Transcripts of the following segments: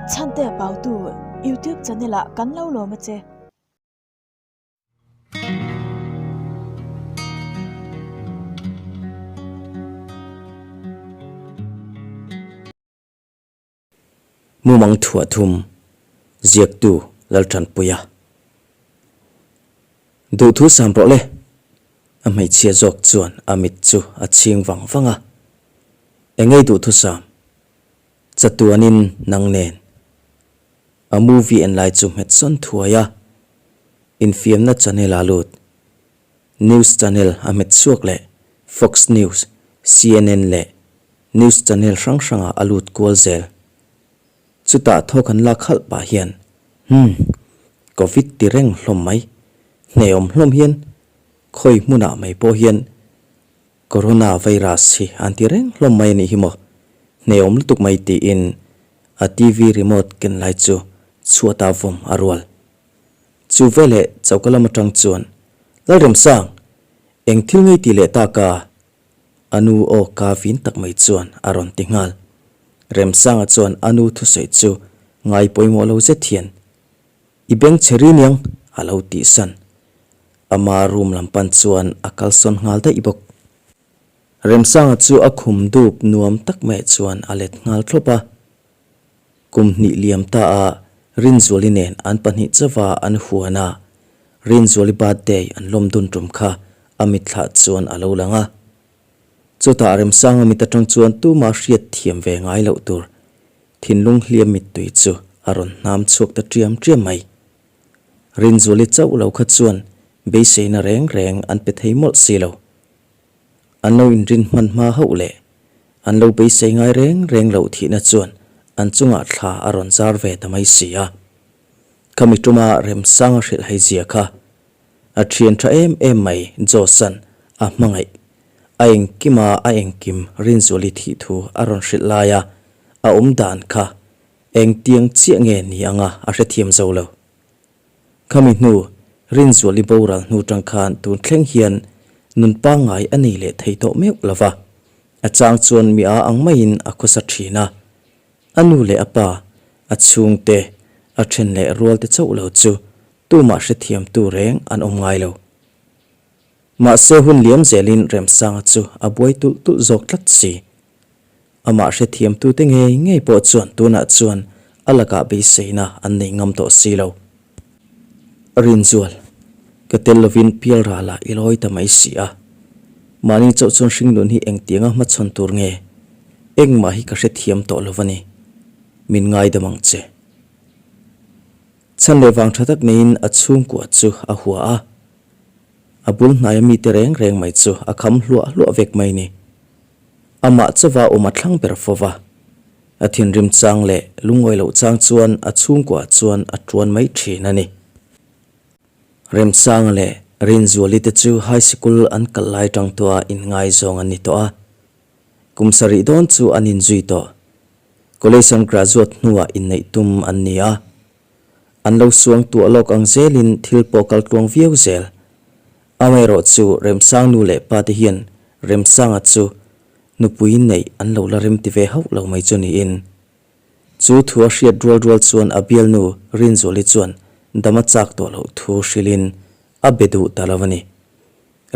Chhantea Pautu YouTube channel ah kan lo lawm a che. Mumang thuah thum ziaktu Laltanpuia. Duhthu sam rawh le. A hmeichhia zawk chuan a mit chu a chhing vang vang a. Engei duhthusam? Chatuanin nang nen. A movie en lai chu hmet sawn thuai a. Infiamna channel a lut. News channel a hmet chhuak leh Fox News, CNN leh news channel hrang hrangah a lut kual zel. Chutah thawk an lak halh pah hian, Humm, Covid ti reng hlawm mai. Hneawm hlawm hian khawi hmunah mai pawh hian Corona virus hi an ti reng hlawm mai a nih hi maw? Hneawm lutuk mai tiin a TV remote ken lai chu chhuata vawm a rual. Chu veleh choka lam atang chuan, Lalremsang, eng thil ngei ti leh ta ka? A nu aw ka vin tak mai chuan a rawn ti nghal. Remsanga chuan a nu thusawi chu ngai pawimawh lo zet hian, I beng chhe ri niang, a lo tihsan. Ama room lam pan chuan a kalsawn nghal daih bawk. Remsanga chu a khum dup nuam tak mai chuan a let nghal thlawp a. Kum hnih liam ta a Rinzuali nen an pahnih chauha an huan a, Rinzuali birthday an lawm dun tum kha a mitthlah chuan a lo lang a. Chutah Remsanga mit atang chuan tuma hriat thiam ve ngai loh tur thinlung hliam mittui chu a rawn hnam chhuak ta ṭiam ṭiam mai. Rinzuali chauh lo kha chuan beiseina reng reng an pe thei mawlh si lo. An lo inrin hman hma hauh leh an lo beisei ngai reng reng loh thihna chuan an chungah thla a rawn zar ve ta mai si a. Khami tuma Remsanga hrilh hei zia kha a thian tha em em mai Josan a hmangaih a engkima a engkim Rinzuali thih thu a rawn hrilh laia a awm dan kha engtiang chiah nge ni anga a hrethiam zo lo. Khami hnu, Rinzuali boral hnu tang khan tun thleng hian nun pangngai a nei leh thei tawh meuh lo va. A chang chuan mi a ang maiin a khawsa thin a. A nu leh a pa, a chhungte, a then leh rualte chauh lo chu tumah hrethiamtu reng an awm ngai lo. Mahse hun liam zelin Remsanga chu a buai tulh tulh zawk tlat si. Amah hrethiamtute ngei ngei pawh chuan tunah chuan a lakah beiseina an nei ngam tawh si lo. Rinzual, ka tel lovin pial ralah i lawi ta mai si a. Mahni chauh chuan hringnun hi engtianga hmachhawn tur nge? Engmah hi ka hrethiam tawh lo va ni. Min ngaidam ang che. Chhan leh vang tha tak neiin a chhungkua chu a hua a. A bul hnaia mite reng reng mai chu a kham hluah hluah vek mai ni. Amah chauva awm a thlang ber fo va. A thinrim chang leh lungawi loh chang chuan a chhungkuah chuan a tuan mai thin a ni. Remsanga leh Rinzuali te chu high sikul an kal lai tang tua inngaizawng an ni tawh a. Kum sarih dawn chu an inzui tawh. College an graduate hnuah inneih tum an ni a. An lo suang tuah lawk ang zelin thil pawh kal tluang viau zel. Amaherawh chu Remsang nu leh pa te hian Remsanga chu nupui neih an lo la remti ve hauh lo mai chu niin. Chu thu a hriat rual rual chuan a bialnu Rinzuali chuan dam a chak tawh loh thu hrilhin a be duh ta lo a ni.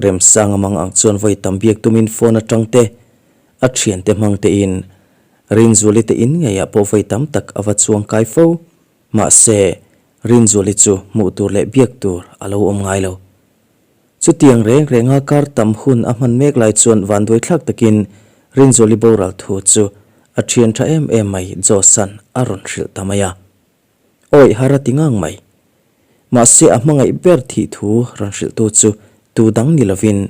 Remsanga mang ang chuan vawi tam biak tumin phone atang te, a thiante hmang tein Rinzuali te in ngeiah pawh vawi tam tak a va chuang kai fo. Mahse, Rinzuali chu hmuh tur leh biak tur a lo awm ngai lo. Chutiang reng renga kar tam hun a hman mek lai chuan vanduaithlak takin Rinzuali boral thu chu a thian tha em em mai Josan a rawn hrilh ta mai a. Awi har a ti ngang mai. Mahse a hmangaih ber thih thu rawn hrilhtu chu tu dang ni lovin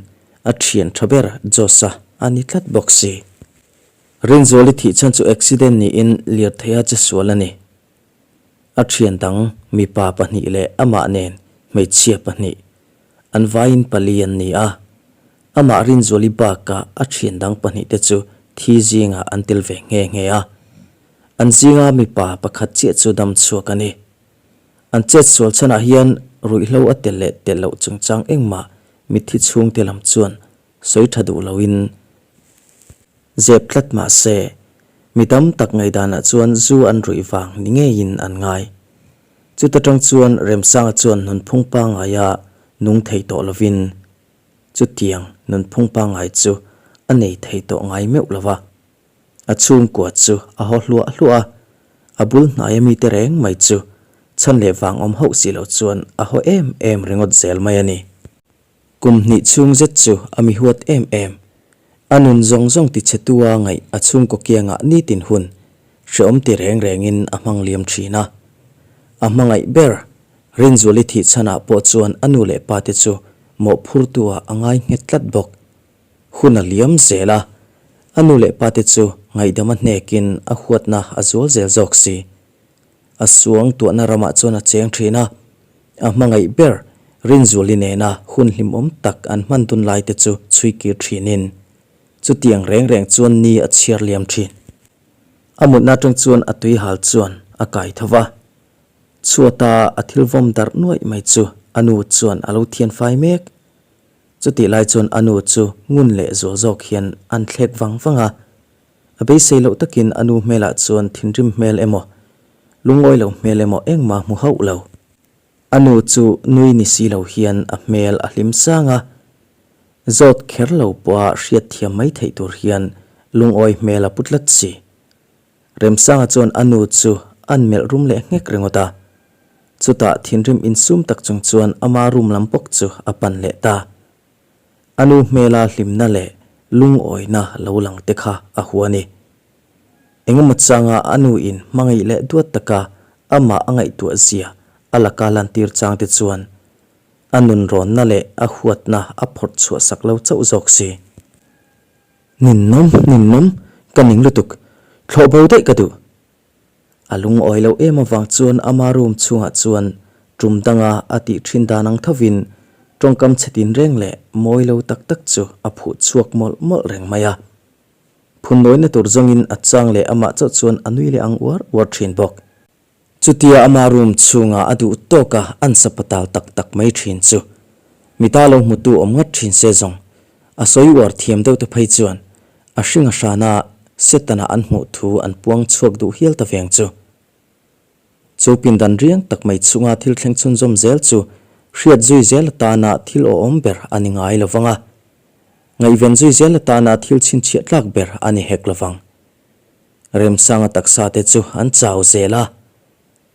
a thian tha ber Josa a ni tlat bawk si. Rinzuali thih chhan chu accident niin lirthei a che sual a ni. A thian dang mipa pahnih leh amah nen hmeichhia pahnih an vaiin pali an ni a. Amah Rinzuali bakah a thian dang pahnih te chu thi zingah an tel ve nghe nghe a. An zinga mipa pakhat chiah chu dam chhuak a ni. An chet sual chhanah hian ruihhlo a tel leh tel loh chungchang engmah mitthi chhungte lam chuan sawi tha duh loin zep tlat mah se, Mi tam tak ngaihdanah chuan zu an ruih vang ni ngeiin an ngai. Chuta tang chuan Remsanga chuan nunphung pangaia nung thei tawh lovin chutiang nunphung pangai chu a nei thei tawh ngai meuh lo va. A chhungkua chu a haw hluah hluah a, a bul hnaia mite reng mai chu chhan leh vang awm hauh si lo chuan a haw em em ringawt zel mai a ni. Kum hnih chhung zet chu a mi huat em em. A nun zawng zawng tichhetua ngaih a chhungkaw kiangah nitin hun hreawm ti reng rengin a hmang liam thin a. A hmangaih ber Rinzuali thih chhanah pawh chuan a nu leh pate chu mawhphurtu-ah a ngai nghet tlat bawk. Hun a liam zel a, a nu leh pate chu ngaihdam a hnekin a huatna a zual zel zawk si. A suang tuahna ramah chuan a cheng thin a, a hmangaih ber Rinzuali nena hun hlimawm tak an hman dun lai te chu chhui kir thinin chutiang reng reng chuan ni a chhiar liam thin. A mutna atang chuan a tui hal chuan a kai tho va, chhuata a thil vawm darh nuaih mai chu a nu chuan a lo thian fai mek. Chutih lai chuan a nu chu ngun leh zual zawk hian an thlek vang vang a, A beisei loh takin a nu hmelah chuan thinrim hmel emaw, lungawi lo hmel emaw engmah hmu hauh lo. A nu chu nui ni si lo hian a hmel a hlim sang a, zawt kher lo pawha hriat thiam mai theih tur hian lungawi hmel a pu tlat si. Remsanga chuan a nu chu a'n melh rum leh nghek ringawt a. Chutah thinrim insum tak chung chuan ama room lam bawk chu a pan leh ta. A nu hmela hlimna leh lungawina lo lang te kha a hua ni. Engemaw changa a nu in hmangaih leh duat taka amah a ngaihtuah zia a laka lantir chang te chuan a nunrawnna leh a huatna a phawrh chhuah sak lo chauh zawk si. Ninnawm, ninnawm, ka ning lutuk, thlawh bo daih ka duh. A lungawi loh em avang chuan ama room chhungah chuan tum danga a tih thin dan ang thovin tawngkam chhe tin reng leh mawi lo tak tak chu a phuh chhuak mawlh mawlh reng mai a. Phunnawina tur zawngin a chang leh amah chauh chuan a nui leh ang uar uar thin bawk. Chutia ama room chhunga a duh tawka an sapatal tak tak mai thin chu mita lo hmutu awm ngat thin se zawng a sawi uar thiam deuh te phei chuan a hring a hrana Setana an hmuh thu an puang chhuak duh hial ta veng chu. Chu pindan riang tak mai chhunga thil thleng chhunzawm zel chu hriat zui zel atana thil awhawm ber a ni ngai lo vang a, ngaihven zui zel atana thil chhinchhiah tlak ber a ni hek lo vang. Remsanga taksa te chu an chau zel a,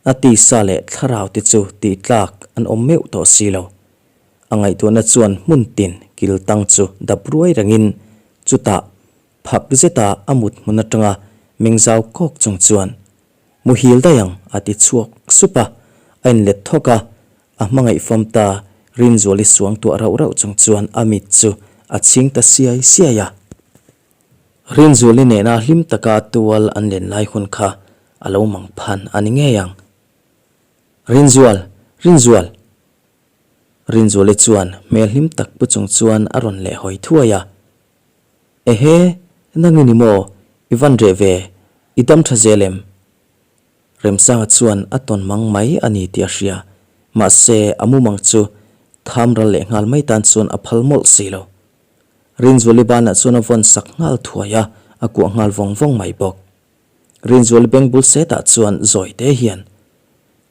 a tisa leh thlarau te chu tih tlak an awm meuh tawh si lo. A ngaihtuahna chuan hmun tin kil tang chu dap ruai rengin chutah phak zeta a mut hmun atanga meng zau kawk chung chuan muhil daih ang a ti chhuak sup a, a inlet thawk a, a hmangaih fawm ta Rinzuali suang tuah rauh rauh chung chuan a mit chu a chhing ta siai siai a. Rinzuali nena hlim taka tual an len lai hun kha a lo mang phan a ni ngei ang. Rinzual! Rinzual! Rinzuali chuan hmel hlim tak pu chung chuan a rawn leh hawi thuai a. Ehe, nang i ni maw? I van reh ve, i dam tha zel em? Remsanga chuan a tawn mang mai a ni tih a hria, mahse a mumang chu tham ral leh nghal mai tan chuan a phal mawlh si lo. Rinzuali banah chuan a vawn sak nghal thuai a, a kuah nghal vawng vawng mai bawk. Rinzuali beng bul setah chuan zawi te hian,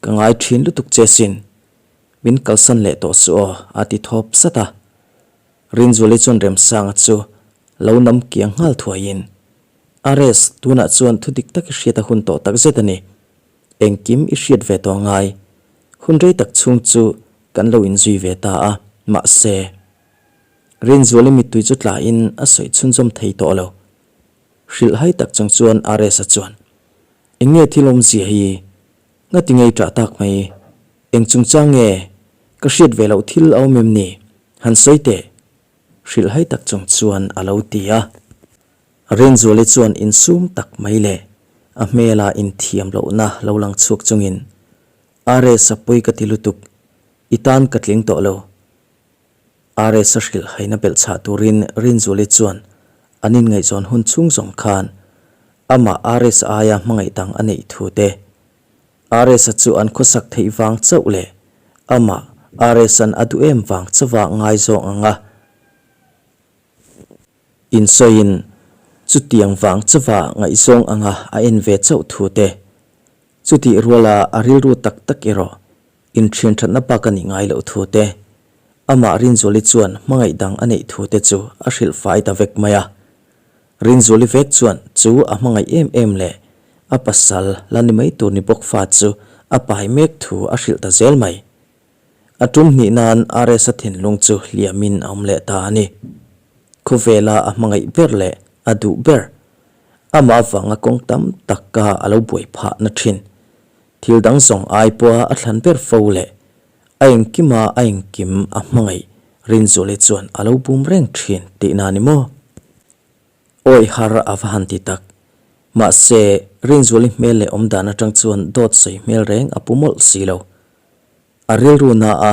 Ka ngai thin lutuk che sin, min kalsan leh tawh suh aw, a ti thawp sat a. Rinzuali chuan Remsanga chu lo nam kiang nghal thuaiin, Ares, tunah chuan thu dik tak i hriat a hun tawh tak zet a ni. Engkim i hriat ve tawh ngai. Hun rei tak chhung chu kan lo inzui ve ta a, mahse. Rinzuali mittui chu tlain a sawi chhunzawm thei tawh lo. Hrilhhai tak chung chuan Ares-a chuan, Eng nge thil awmzia hi? Ngati ngei ṭah tak mai? Eng chungchang nge? Ka hriat ve loh thil a awm em ni? Han sawi teh! Hrilhhai tak chung chuan a lo ti a. Rinzuali chuan insum tak mai leh a hmela inthiam lohna lo lang chhuak chungin, Ares-a pawi ka ti lutuk, i tan ka tling tawh lo. RS a hrilh haina belh chhah turin Rinzuali chuan an inngaihzawn hun chhung zawng khan amah RS aia hmangaih dang a neih thu te, RS-a chu an khawsak theih vang chauh leh amah RS-a'n a duh em vang chauha ngaizawng anga insawiin. Chutiang vang chauha ngaihzawng anga a en ve chauh thu te, chutih ruala a rilru tak tak erawh inthianthatna bak a nih ngai loh thu te, amah Rinzuali chuan hmangaih dang a neih thu te chu a hrilh fai ta vek mai a. Rinzuali vek chuan chu a hmangaih em em leh a pasal la ni mai tur ni bawk fa chu a pai mek thu a hrilh ta zel mai. A tum hnih nan RS-a thinlung chu hliamin a awm leh ta a ni. Khawvela a hmangaih ber leh a duh ber, amah avanga kawng tam taka a lo buai phah na thin. Thil dang zawng ai pawha a thlan ber fo leh a engkima a engkim a hmangaih Rinzuali chuan a lo bum reng thin tihna a ni maw? Awi har a va han ti tak. Mahse, Rinzuali hmel leh awmdan atang chuan dawt sawi hmel reng a pu mawlh si lo. A rilru na a,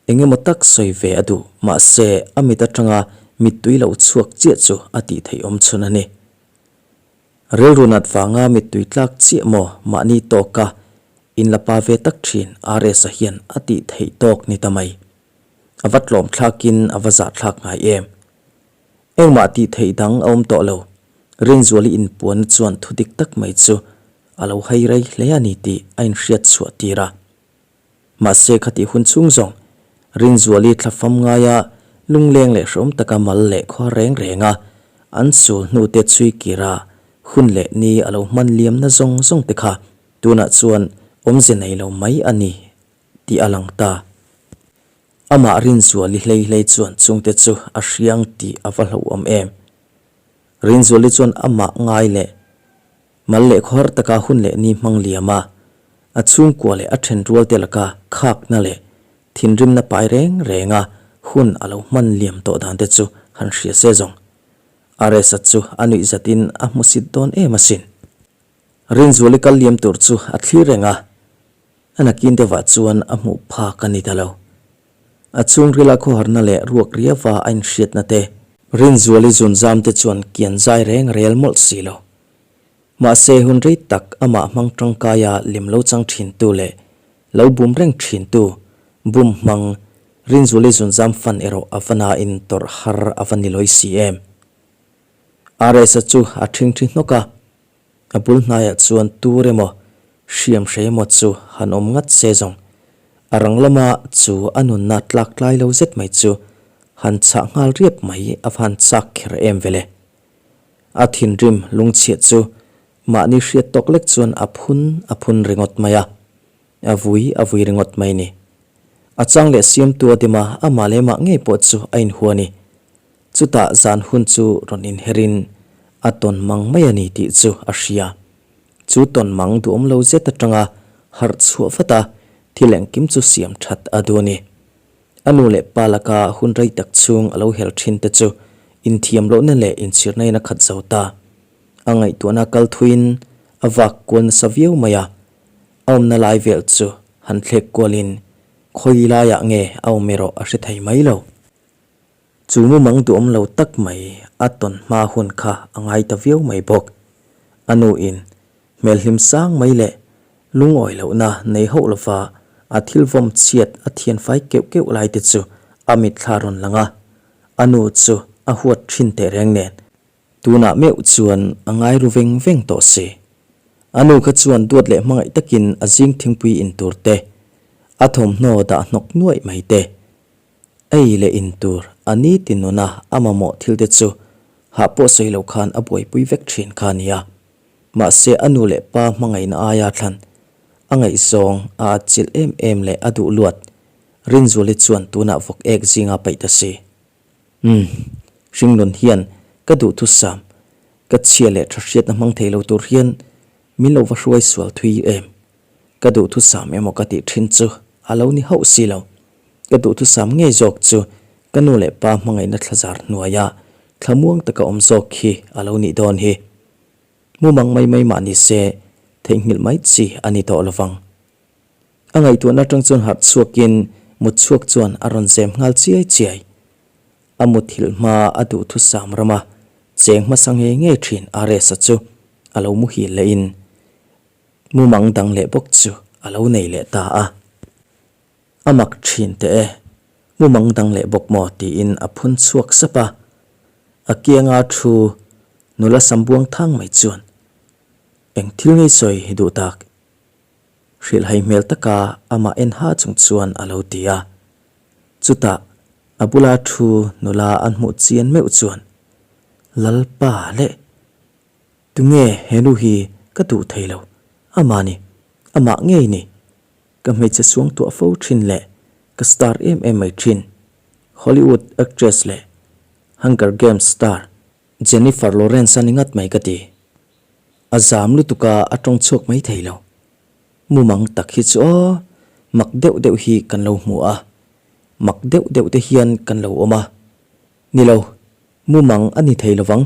eng emaw tak sawi ve a duh, mahse a mit atanga mittui lo chhuak chiah chu a tih theih awm chhun a ni. Rilru nat vanga mittui tlak chiah maw mahni tawka inla pa ve tak thin RS-a hian a tih theih tawk ni ta mai. A va tlawm thlakin a va zah thlak ngai em. Engmah tih theih dang a awm tawh lo. Rinzuali inpuanna chuan thu dik tak mai chu a lo hai rei hle a ni tih a inhriat chhuah tir a. Mahse khatih hun chhung zawng Rinzuali thlafam ngaia lungleng leh hreawm taka mal leh khua reng renga an sul hnute chhui kira hun leh ni a lo hman liamna zawng zawng te kha tunah chuan awmze nei lo mai a ni tih a lang ta. Amah Rinzuali hlei hlei chuan chungte chu a hriang tih a va hlauhawm em. Rinzuali chuan amah ngai leh mal leh khawhar taka hun leh ni hmang liam a, a chhungkua leh a thenrualte laka khakna leh thinrimna pai reng renga hun a lo hman liam tawh dan te chu han hria se zawng. Aresa chu a nuih zatin a hmusit dawn em asin. Rinzuali kal liam tur chu a thlir reng a, A nakin deuhah chuan a hmuh phak a ni ta lo. A chhungrila khawharna leh ruak riava a inhriatna te, Rinzuali zunzam te chuan kian zai reng rel mawlh si lo. Mahse hun rei tak amah hmang tangkaia lem lo chang thintu leh lo bum reng thintu bum hmang Rinzuali zunzam fan erawh a va nain tawrh har a va ni lawi si em. RS-a chu a thingthi hnawk a. A bul hnaiah chuan tur emaw, hriam hrei emaw chu han awm ngat se zawng. A rang lama chu a nunna tlak tlai lo zet mai chu han chhah nghal riap mai a va han chak kher em vele. A thinrim lungchhiat chu mahni hriat tawk lek chuan a phun a phun ringawt mai a, a vui a vui ringawt mai ni. A chang leh siamtu a dim a, amah leh mah ngei pawh chu a inhua a ni. Chutah zan hun chu rawn inherin a tawn mang mai a ni tih chu a hria. Chu tawn mang duhawm lo zet atanga harh chhuah vat a, thil engkim chu siam that a duh a ni. A nu leh pa laka hun rei tak chhung a lo hel thin te chu inthiam lohna leh inchhirna in a khat zo ta. A ngaihtuahna kal thuiin a vak kual nasa viau mai a, a awmna lai vel chu han thlek kualin khawi laiah nge a awm erawh a hre thei mai lo. Chu mumang duhawm lo tak mai a tawn hma hun kha a ngai ta viau mai bawk. A nu in hmel hlim sang mai leh lungawi lohna nei hauh lova a thil vawm chhiat a thian fai keuh keuh lai te chu a mitthla rawn lang a, a nu chu a huat thin teh reng nen. Tunah meuh chuan a ngai ru veng veng tawh si. A nu kha chuan duat leh hmangaih takin a zing thingpui in tur te, a thawmhnaw dah hnawk nuaih mai te, Ei leh in tur a ni ti nuna a mamawh thil te chu hah pawh sawi lo khan a buaipui vek thin kha a nia. Mahse a nu leh pa hmangaihna aia thlan a ngaihzawng a atchilh em em leh a duh luat Rinzuali chuan tunah vawk ek zinga paih ta si. Umm, hringnun hian ka duhthusam, ka chhia leh tha hriatna hmang thei lo tur hian min lo va hruai sual thui em. Ka duhthusam emaw ka tih thin chu a lo ni hauh si lo. Ka duhthusam ngei zawk chu ka nu leh pa hmangaihna thlazar hnuaia thlamuang taka awm zawk hi a lo nih dawn hi. Mumang mai mai mah ni se theihnghilh mai chi a ni tawh lovang. A ngaihtuahna atang chuan harh chhuakin mut chhuak chuan a rawn zem nghal chiai chiai. A muthilh hma a duhthusam rama cheng hmasa ngei ngei thin Aresa chu a lo muhil lehin Mumang dang leh bawk chu a lo nei leh ta a. A mak thin teh e, mumang dang leh bawk maw tiin a phun chhuak sap a. A kianga thu Nula sam buang thang mai chuan eng thil ngei sawi hi duh tak? Hrilhhai hmel taka amah en ha chung chuan a lo ti a. Chutah a bula thu nula an hmuh chian meuh chuan Lalpa leh Tunge he nu hi ka duh thei lo, amah ni, amah ngei ni. Ka hmeichhe suang tuah fo thin leh ka star em em mai thin, Hollywood actress leh Hunger Games star Jennifer Lawrence a ni ngat mai ka ti. A zam lutuk a, a tawng chhuak mai thei lo. Mumang tak hi chu aw, mak deuh deuh hi kan lo hmu a, mak deuh deuh te hian kan lo awm a. Ni lo, mumang a ni thei lovang.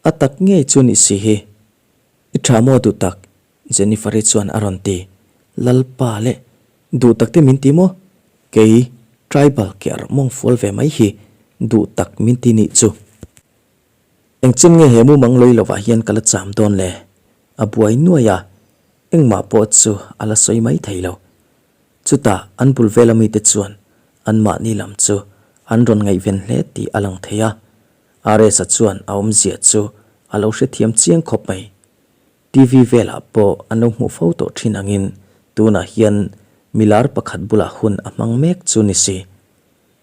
A tak ngei chu ni si hi. I tha maw duh tak? Jennifer-i chuan a rawn ti. Lalpa leh duh tak te min ti maw? Kei tribal ker mawng fual ve mai hi duh tak min ti nih chu. Engchen nge he mumang lei lovah hian ka la cham dawn le? A buai nuai a, engmah pawh chu a la sawi mai thei lo. Chutah an bul vela mite chuan anmahni lam chu an rawn ngaihven hle tih a lang thei a. RS-a chuan a awmzia chu a lo hrethiam chiang khawp mai. TV velah pawh an lo hmuh fo tawh thin angin tunah hian milar pakhat bulah hun a hmang mek chu ni si.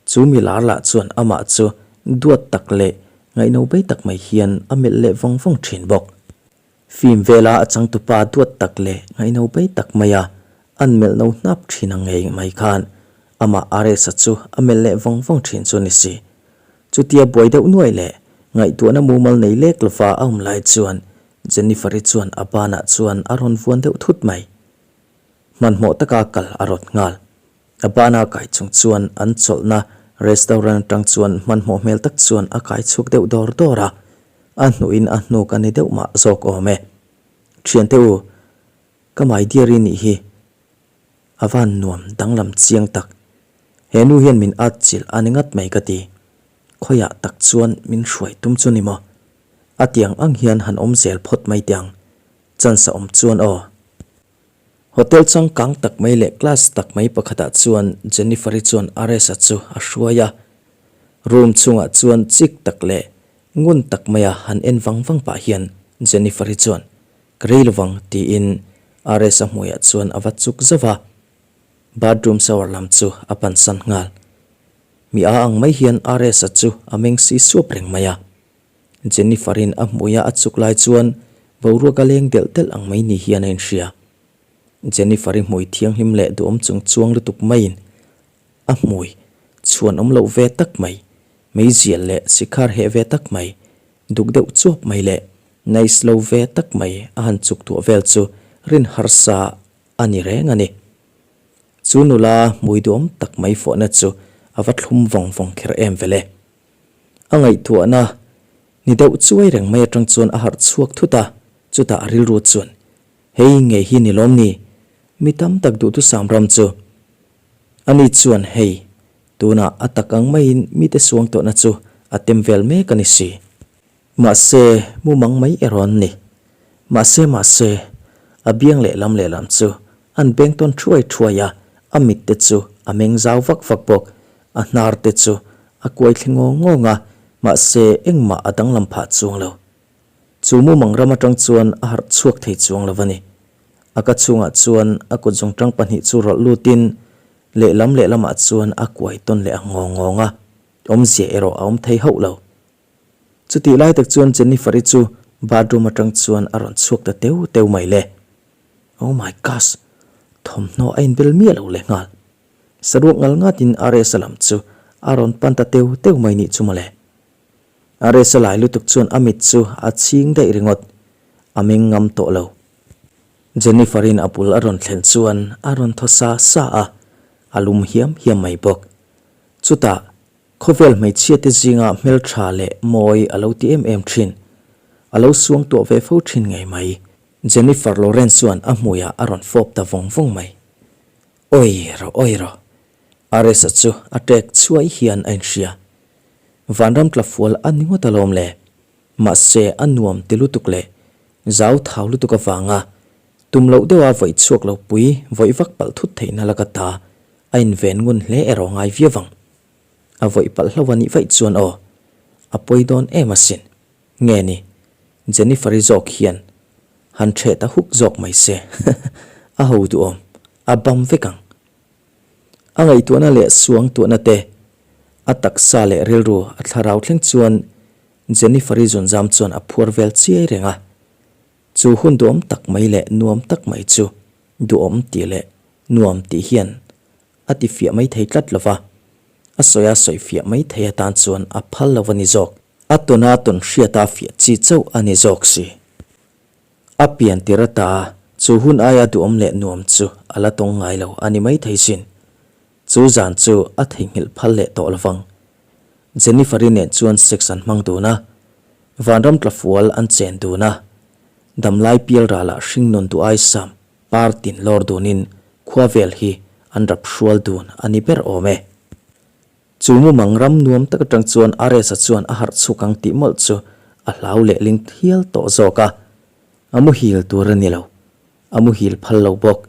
Chu milar lah chuan amah chu duat tak leh ngaihno bei tak mai hian a melh leh vawng vawng thin bawk. Film vela a changtupa duat tak leh ngaihno bei tak maia an melh no hnap thin ang ngei mai khan amah Aresa chu a melh leh vawng vawng thin chu ni si. Chutia buai deuh nuai leh ngaihtuahna mumal nei lek lova a awm lai chuan Jennifer-i chuan a banah chuan a rawn vuan deuh thut mai. Hmanhmawh taka kal a rawt nghal. A bana kai chung chuan an chawlhna restaurant atang chuan hmanhmawh hmel tak chuan a kai chhuak deuh dawr dawr a, a hnuhin a hnuk a ni deuh mah zawk awm e. Thiante u, ka my dear-i nih hi a van nuam danglam chiang tak. He nu hian min at chilh a ni ngat mai ka ti. Khawiah tak chuan min hruai tum chu ni maw? A tiang ang hian han awm zel phawt mai tiang chance a awm chuan aw. Hotel changkang tak mai leh class tak mai pakhatah chuan Jennifer-i chuan Ares-a chu a hruai a. Room chhungah chuan chik tak leh ngun tak maia han en vang vang pah hian Jennifer-i chuan, Ka rei lovang, tiin Ares-a hmuiah chuan a va chuk zauh a. Bathroom shower lam chu a pansan nghal. Mi a ang mai hian Ares-a chu a meng si suap reng mai a. Jennifer-in a hmuia a chuk lai chuan boruak a leng delh delh ang mai ni hian a inhria. Jennifer-i hmui thianghlim leh duhawm chung chuang lutuk maiin a hmui chhuan awm loh ve tak mai, meizial leh sikhar heh ve tak mai, duk deuh chuap mai leh nice lo ve tak mai a han chuk tuah vel chu rin harsa a ni reng a ni. Chu nula hmui duhawm tak mai fawhna chu a va thlum vawng vawng kher em vele. A ngaihtuahna ni deuh chuai reng mai atang chuan a harh chhuak thut a, chutah a rilru chuan, Hei ngei hi ni lawm ni? Mi tam tak duhthusam ram chu. Ani chuan hei, tunah a tak ang maiin mite suang tawhna chu a tem vel mek a ni si. Mahse, mumang mai erawh an ni. Mahse, mahse, a biang lehlam lehlam chu an beng tawn thuai thuai a, a mit te chu a meng zau vak vak bawk, a hnar te chu a kuai thli ngawng ngawng a, mahse engmah a danglam phah chuang lo. Chu mumang ram atang chuan a harh chhuak thei chuang lo a ni. A ka chhungah chuan a kut zawngtang pahnih chu rawlh lutin lehlam lehlamah chuan a kuai tawn leh a ngawng ngawng a, awmzia erawh a awm thei hauh lo. Chutih lai tak chuan Jennifer-i chu bathroom atang chuan a rawn chhuak ta teu teu mai le. Oh my gosh! Thawmhnaw a inbel miah lo leh nghal. Saruak ngal ngatin RS-a lam chu a rawn pan ta teu teu mai nih chu mawle. RS-a lai lutuk chuan a mit chu a chhing daih ringawt. A meng ngam tawh lo. Jennifer-in a bul a rawn thlen chuan a rawn thaw sa sa a, a lum hiam hiam mai bawk. Chutah Khawvel hmeichhiate zinga hmeltha leh mawi a lo ti em em thin. A lo suang tuah ve fo thin ngei mai. Jennifer Lawrence chuan a hmuiah a rawn fawp ta vawng vawng mai. Awi rawh awi rawh. Aresa chu a tek chhuai hian a inhria. Vanram tla fual a ni ngawt alawm le. Mahse a nuam ti lutuk leh zau thau lutuk avanga tum loh deuha vawi chhuak lo pui vawi vak palh thut theihna laka ta a inven ngun hle erawh ngai viau vang. A vawih palh hlo a nih vaih chuan aw, a pawi dawn em asin. Nge ni? Jennifer-i zawk hian han ṭheh ta huk zawk mai se, a ho duhawm, a bam vek ang. A ngaihtuahna leh suangtuahna te, a taksa leh rilru a thlarau thleng chuan Jennifer-i zunzam chuan a phuar vel chiai reng a. Chu hun duhawm tak mai leh nuam tak mai chu duhawm tih leh nuam tih hian a ti fiah mai thei tlat lo va, a sawi a sawi fiah mai thei atan chuan a phal lo a ni zawk. A tawna tawn hriata fiah chi chauh a ni zawk si. A pian tir ata chu hun aia duhawm leh nuam chu a la tawng ngai lo a ni mai thei sin. Chu zan chu a theihnghilh phal leh tawh lo vang. Jennifer-i nen chuan sex an hmang dun a, vanram tlafual an chen dun a, damlai pial ralah hringnun duh aisam par tin lawr dunin khua vel hi an rap hrual dun a ni ber awm e. Chu mumang ram nuam tak atang chuan Aresa chuan a harh chhuk ang tih mawlh chu a hlau leh ling thial tawh zawk a. A muhil tur a ni lo. A muhil phal lo bawk.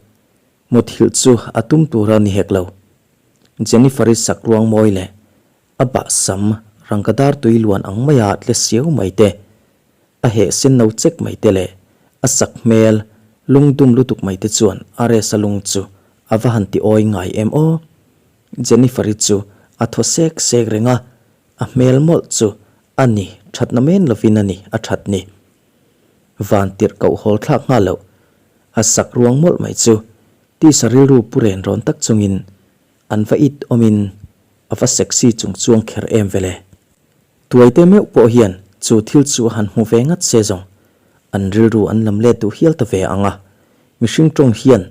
Muthilh chu a tum tur a ni hek lo. Jennifer-i sak ruang mawi leh a bah sam rangka dar tui luan ang maia tle siau mai te, a heh sen no chek mai te leh a sak hmel lung dum lutuk mai te chuan Aresa lung chu a va han ti awi ngai em aw. Jennifer-i chu a thaw sek sek reng a, a hmel mawlh chu a ni thatna men lovin a ni a that ni. Van tirh koh hawl thlak nghal loh, a sak ruang mawlh mai chu tisa rilru pu ren rawn tak chungin an va it awmin a va sexy chung chuang kher em vele. Tuaite meuh pawh hian chu thil chu a han hmu ve ngat se zawng an rilru an lam let duh hial ta ve ang a, mihring tawng hian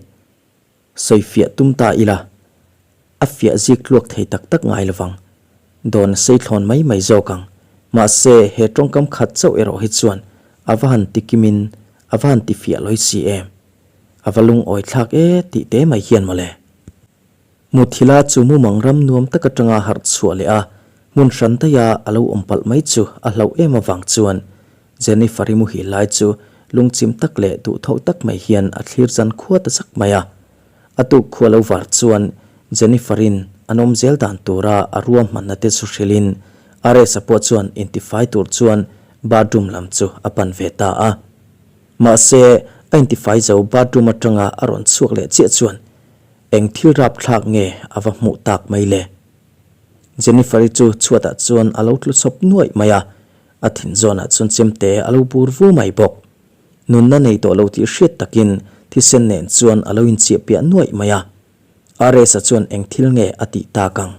Sawi fiah tum ta ila, a fiah zik tluak thei tak tak ngai lovang. Dawn a sei thlawn mai mai zawk ang. Mahse, he tawngkam khat chauh erawh hi chuan a va han ti kimin a va han ti fiah lawi si em. A va lungawi thlak e tih te mai hian mawle. Muthila chu mumang ram nuam tak atanga harh chhuah leh a, hmun hran daia a lo awm palh mai chu a hlauh em avang chuan Jennifer-i muhil lai chu lungchim tak leh duhthawh tak mai hian a thlir zan khua ta zak mai a. A tuk khua lo var chuan Jennifer-in an awm zel dan tura a ruahmanna te chu hrilhin Ares-a pawh chuan intifai tur chuan bathroom lam chu a pan ve ta a. Mahse, a intifai zo bathroom atanga a rawn chhuak leh chiah chuan eng thil rapthlak nge a va hmuh tak mai le? Jennifer-i chu chhuatah chuan a lo tlu chawp nuaih mai a. A thin zawnah chuan chemte a lo bur vu mai bawk. Nunna nei tawh lo tih hriat takin thisen nen chuan a lo inchiah piah nuaih mai a. Aresa chuan eng thil nge a tih tak ang?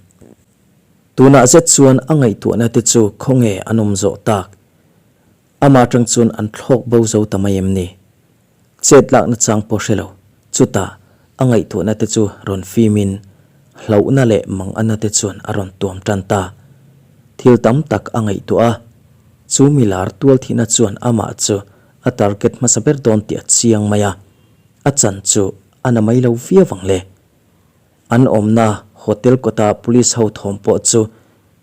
Tunah zet chuan a ngaihtuahna te chu khawnge an awm zawh tak? Amah atang chuan an thlawk bo zo ta mai em ni? Chet lakna chang pawh hre lo. Chutah a ngaihtuahna te chu rawn fimin hlauhna leh mangana te chuan a rawn tuam tan ta. Thil tam tak a ngaihtuah a, chu milar tual thihna chuan amah chu a target hmasa ber dawn tih a chiang mai a, a chan chu a na mai lo viau ang le. An awmna hotel kawta police ho thawm pawh chu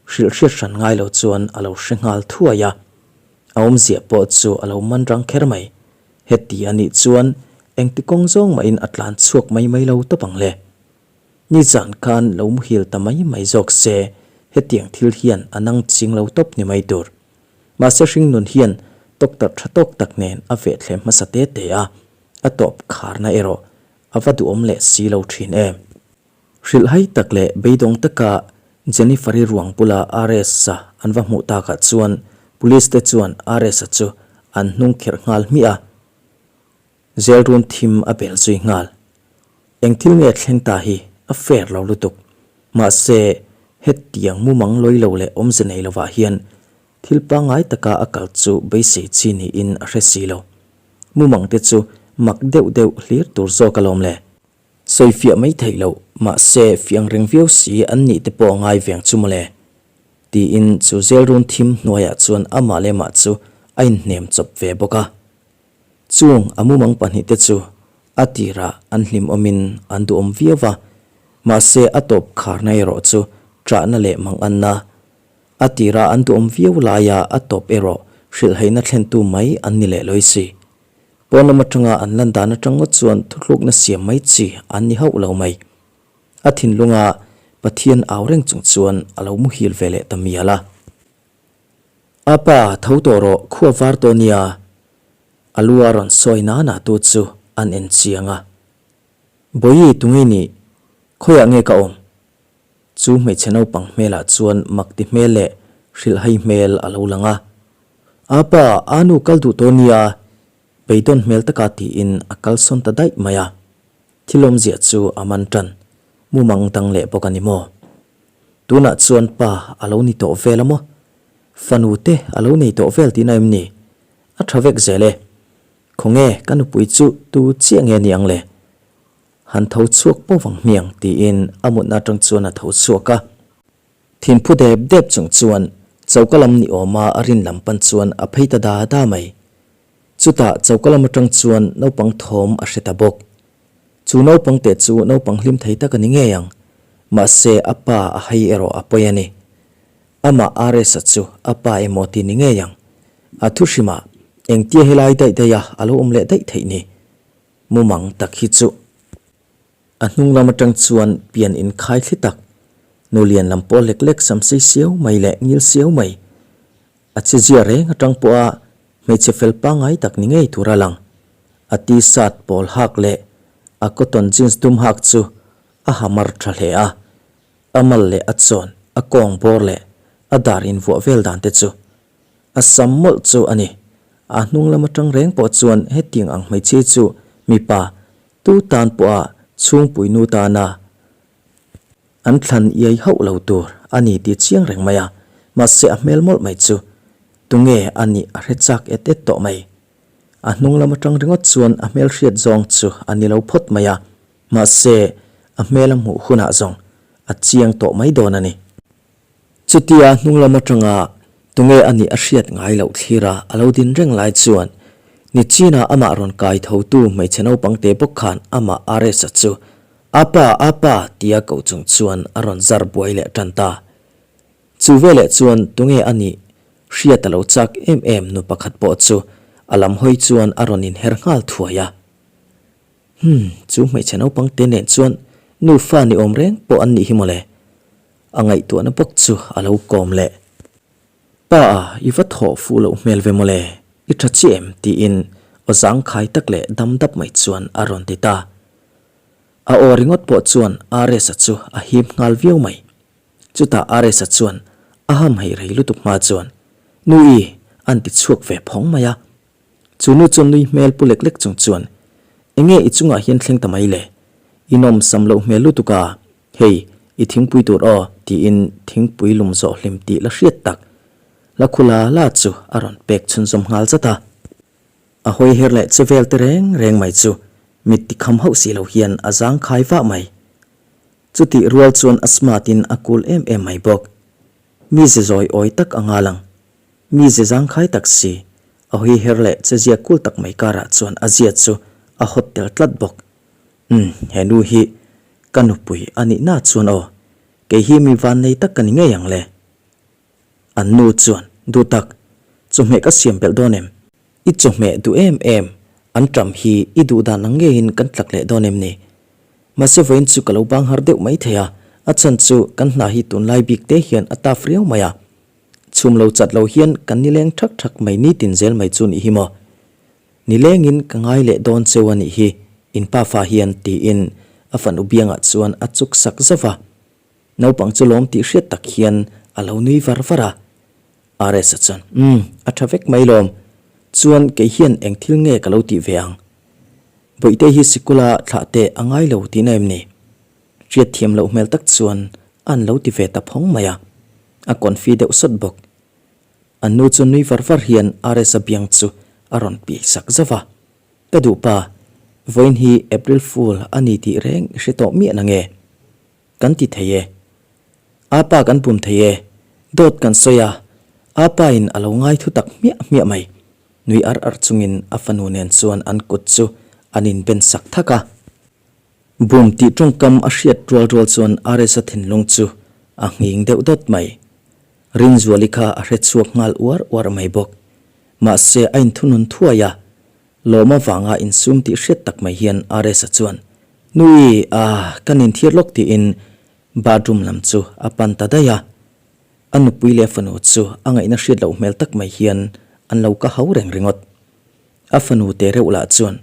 hrilh hriat hran ngai lo chuan a lo hre nghal thuai a. A awmzia pawh chu a lo man rang kher mai. Heti a nih chuan engti kawng zawng mahin a tlan chhuak mai mai lo tawp ang le. Nizan khan lo muhil ta mai mai zawk se hetiang thil hian a nang ching lo tawp ni mai tur. Mahse hringnun hian doctor tha tawk tak nen a vehthlem hmasa te te a, a tawp kharna erawh a va duhawm leh si lo thin em. Hrilhhai tak leh beidawng taka Jennifer-i ruang bula RS-a an va hmuh takah chuan Police te chuan RS-a chu an hnung kherh nghal hmiah a, jail run thim a bel zui nghal. Eng thil nge thleng ta hi a fair lo lutuk. Mahse, hetiang mumang lawi lo leh awmze nei lovah hian thil pangngai taka a kal chu beisei chi niin a hre si lo. Mumang te chu mak deuh deuh hlir tur zawk alawm le. Sawi fiah mai theih loh, mahse fiang reng viau si an nih te pawh a ngai veng chu mawle. Tiin chu zel run thim hnuaiah chuan amah leh mah chu a inhnem chawp ve bawk a. Chung a mumang pahnihte chu a tirah an hlim awmin an duhawm viau va, mahse a tawp kharna erawh chu ṭahna leh manganna, a tirah an duhawm viau laia a tawp erawh hrilhhaihna thlentu mai an ni leh lawi si. Pawn lam atanga an lan dan atang ngawt chuan thuthlukna siam mai chi an ni hauh lo mai. A thinlunga Pathian au reng chung chuan a lo muhil ve leh ta mial a. A pa, tho tawh rawh, khua var tawh nia. A lu a rawn sawi nana tu chu an en chiang a. Bawihi tunge nih? Khawiah nge ka awm? Chu hmeichhe naupang hmelah chuan mak ti hmel leh hrilhhai hmel a lo lang a. Apa, anu kal duh tawh nia, beidawn hmel taka tiin a kalsawn ta daih mai a. Thil awmzia chu a man tan, mumang dang leh bawk a ni maw? Tunah chuan pa a lo ni tawh vel a maw? Fanu te a lo nei tawh vel tihna em ni? A tha vek zel e. Khawnge ka nupui chu tu chiah nge ni ang le? Han tho chhuak pawh vang hmiang tiin a mutna atang chuan a tho chhuak a. Thinphu dep dep chung chuan choka lam ni awma a rin lam pan chuan a phei ta da da mai. Chutah choka lam atang chuan naupang thawm a hre ta bawk. Chu naupang te chu naupang hlim thei tak a ni ngei ang. Mahse a pa a hai erawh a pawi a ni. Amah RS-a chu a pa emaw ti ni ngei ang. A thu hrimah engtia helai daih daiha a lo awm leh daih theih ni. Mumang tak hi chu a hnung lam atang chuan pian inkhai thli tak, nu lian lam pawh lek lek sam sei siau mai leh ngil siau mai, a che zia reng atang pawha hmeichhe fel pangngai tak ni ngei tur a lang. A t-shirt pawl hak leh a cotton jeans dum hak chu a ha mar tha hle a, a mal leh a chawn, a kawng bawr leh a dar invuah vel dan te chu A sam mawlh chu a ni. A hnung lam atang reng pawh chuan hetiang ang hmeichhia chu mipa tu tan pawha chhungpui nu tana an thlan iai hauh lo tur a ni tih chiang reng mai a. Mahse a hmel mawlh mai chu tunge a nih a hre chak et et tawh mai. A hnung lam atang ringawt chuan a hmel hriat zawng chu a ni lo phawt mai a. Mahse a hmel a hmuh hunah zawng a chiang tawh mai dawn a ni. Chutia hnung lam atanga tunge a nih a hriat ngai loh thlira a lo din reng lai chuan Nichina amah rawn kai thotu hmeichhe naupang te bawk khan amah RS-a chu Apa, apa tia ko chung chuan a rawn zar buai leh tan ta. Chu veleh chuan tunge a nih hriat a lo chak em em nu pakhat pawh chu a lam hawi chuan a rawn inher nghal thuai a. Humm, chu hmeichhe naupang te nen chuan nufa ni awm reng pawh an nih hi mawle. A ngaihtuahna bawk chu a lo kawm leh. Pa a, i va thawh fuh loh hmel ve mawle, i tha chiah em? tiin aw zangkhai tak leh dam dap mai chuan a rawn ti ta. A aw ringawt pawh chuan RS-a chu a hip nghal viau mai. Chutah RS-a chuan a hamhaih rei lutuk hma chuan, Nu-i, a'n ti chhuak ve phawng mai a. Chu nu chuan nui hmel pu lek lek chung chuan, Enge i chungah hian thleng ta mai le? I nawm sam loh hmel lutuk a, hei, i thingpui tur aw, tiin thingpui lum zawh hlim tih la hriat tak. La khu la la chu a rawn pek chhunzawm nghal zat a. A hawi her leh che vel te reng reng mai chu mit ti kham hauh si lo hian a zang khai vah mai. Chutih rual chuan a smart in a cool em em mai bawk. Mi ze zawi awi tak anga lang. Mi ze zangkhai tak si, a hawi her leh che zia kul tak mai karah chuan a zia chu a hawt tel tlat bawk. Umm, he nu hi ka nupui a nih na chuan aw, kei hi mi vannei tak ka ni ngei ang le. An nu chuan, Duh tak, chawhmeh ka siam belh dawn em? I chawhmeh duh em em, an ṭam hi i duh dan ang ngeiin kan tlak leh dawn em ni? Mahse vawiin chu ka lo bang har deuh mai thei a, a chhan chu kan hna hi tunlai bik te hian a taf riau mai a. Chhum lo chat lo hian kan nileng thak thak mai nitin zel mai chu nih hi maw? Nilengin ka ngai leh dawn cheu a nih hi, in pa fa hian tiin a fanu biangah chuan a chuk sak zauh a. Naupang chu lawm tih hriat tak hian a lo nui var var a. RS-a chuan, Umm, a tha vek mai lawm. Chuan kei hian eng thil nge ka lo tih ve ang? Bawihte hi sikula thlah teh a ngai lo tihna em ni? Hriat thiam loh hmel tak chuan an lo ti ve ta phawng mai a, a confi deuh sawt bawk. An nu chu nui var var hian RS-a biang chu a rawn piai sak zauh a, Ka duh pa, vawiin hi April Fool a ni tih reng i hre tawh miah na nge? Kan ti thei e. Apa kan pum thei e. Dawt kan sawi a, apa in a lo ngai thu tak hmiah hmiah mai. Nui ar ar chungin a fanu nen chuan an kut chu an inben sak thak a. Bum tih tawngkam a hriat rual rual chuan RS-a thinlung chu a nghing deuh dawt mai. Rinzuali kha a hre chhuak nghal uar uar mai bawk. Mahse a inthunun thuai a, lawm avanga insum tih hriat tak mai hian RS-a chuan, Nui, ah, ka ninthir lawk tiin bathroom lam chu a pan ta daih a. A nupui leh fanu chu a ngaihna hriat loh hmel tak mai hian an lo ka hau reng ringawt. A fanu te reuh lah chuan,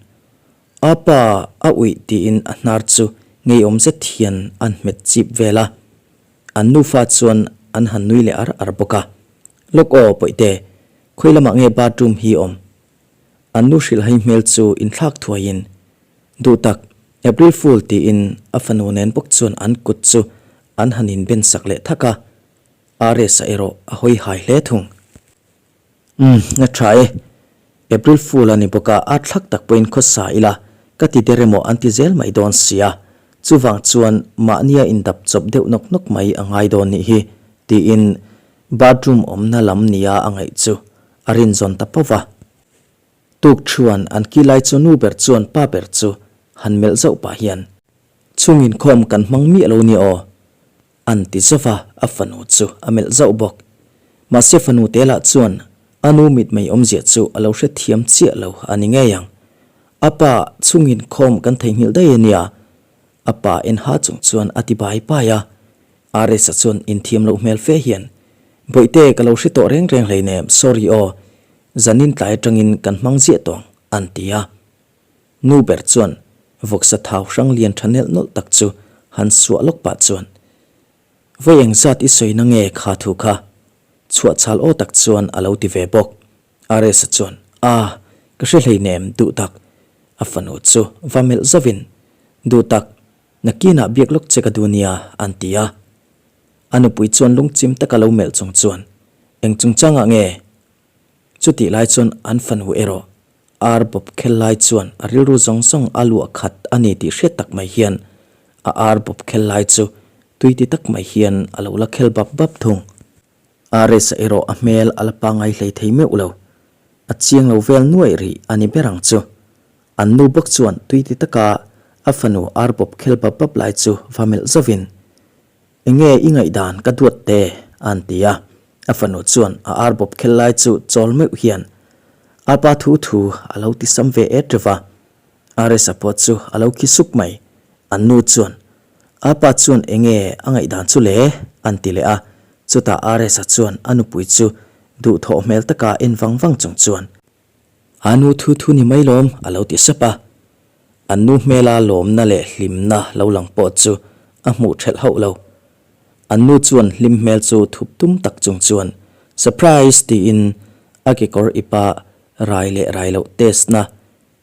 A pa, a uih tiin a hnar chu ngeiawm zet hian an hmet chip vel a. An nufa chuan an han nui leh ar ar bawk a. Lawk aw, Pawihte, khawi lamah nge bathroom hi awm? An nu hrilhhai hmel chu inthlak thuaiin, Duh tak, April Fool tiin a fanu nen bawk chuan an kut chu an han inben sak leh thak a. RS-a erawh a hawi hai hle thung. Umm, a tha e. April Fool a ni bawk a, a thlak tak pawhin khawsa ila, ka ti der emaw an ti zel mai dawn sia. Chuvang chuan mahnia indap chawp deuh nawk nawk mai a ngai dawn nih hi, tiin bathroom awmna lam nia a ngaih chu a rinzawn ta pauh va. Tuk thuan an ki lai chu nu ber chuan pa ber chu han melh zauh pah hian, Chhung inkhawm kan hmang miah lo nia aw, An ti zauh a, a fanu chu a melh zauh bawk. Mahse fanu te lah chuan a nu mitmei awmzia chu a lo hrethiam chiah lo a ni ngei ang. A pa chhungin khawm kan theihnghilh daih a nia, a pa en ha chung chuan a ti bai bai a. Aresa chuan inthiam loh hmel fe hian, Bawihte ka lo hre tawh reng reng hleinem, sorry aw, zanin tlai atangin kan hmang ziah tawng, an ti a. Nu ber chuan vawksa thau hrang lian tha nelh nawlh tak chu han suah lawk pah chuan, Vawi engzat i sawi na nge kha thu kha? Chhuah chhal aw tak chuan a lo ti ve bawk. Aresa chuan, Ah, ka hre hleinem duh tak. A fanu chu va melh zauhin, Duh tak, nakinah biak lawk che ka duh nia, an ti a. A nupui chuan lungchim taka lo melh chung chuan, Eng chungchangah nge? Chutih lai chuan an fanu erawh ar bawp khel lai chuan a rilru zawng zawng a luah khat a ni tih hriat tak mai hian a ar bawp khel lai chu tui ti tak mai hian a lo la khel bap bap thung. Aresa erawh a hmel a la pangai hlei thei meuh lo. A chiang lo vel nuaih rih a ni ber ang chu. An nu bawk chuan tui ti taka a fanu ar bawp khel bap bap lai chu va melh zauhin Enge i ngaihdan ka duat te? a'n ti a. A fanu chuan a ar bawp khel lai chu chawl meuh hian a pa thu thu a lo ti sam ve et reuh a. Aresa pawh chu a lo khi suk mai. An nu chuan, A pa chuan enge a ngaihdan chu le? a'n ti leh a. Chutah Aresa chuan a nupui chu duhthawh hmel taka en vang vang chung chuan, A nu thu thu ni mai lawm, a lo ti sap a. An nu hmela lawmna leh hlimna lo lang pawh chu a hmuh ṭhelh hauh lo. An nu chuan hlim hmel chu thup tum tak chung chuan, Surprise! tiin a kekawr ipa rai leh rai loh test na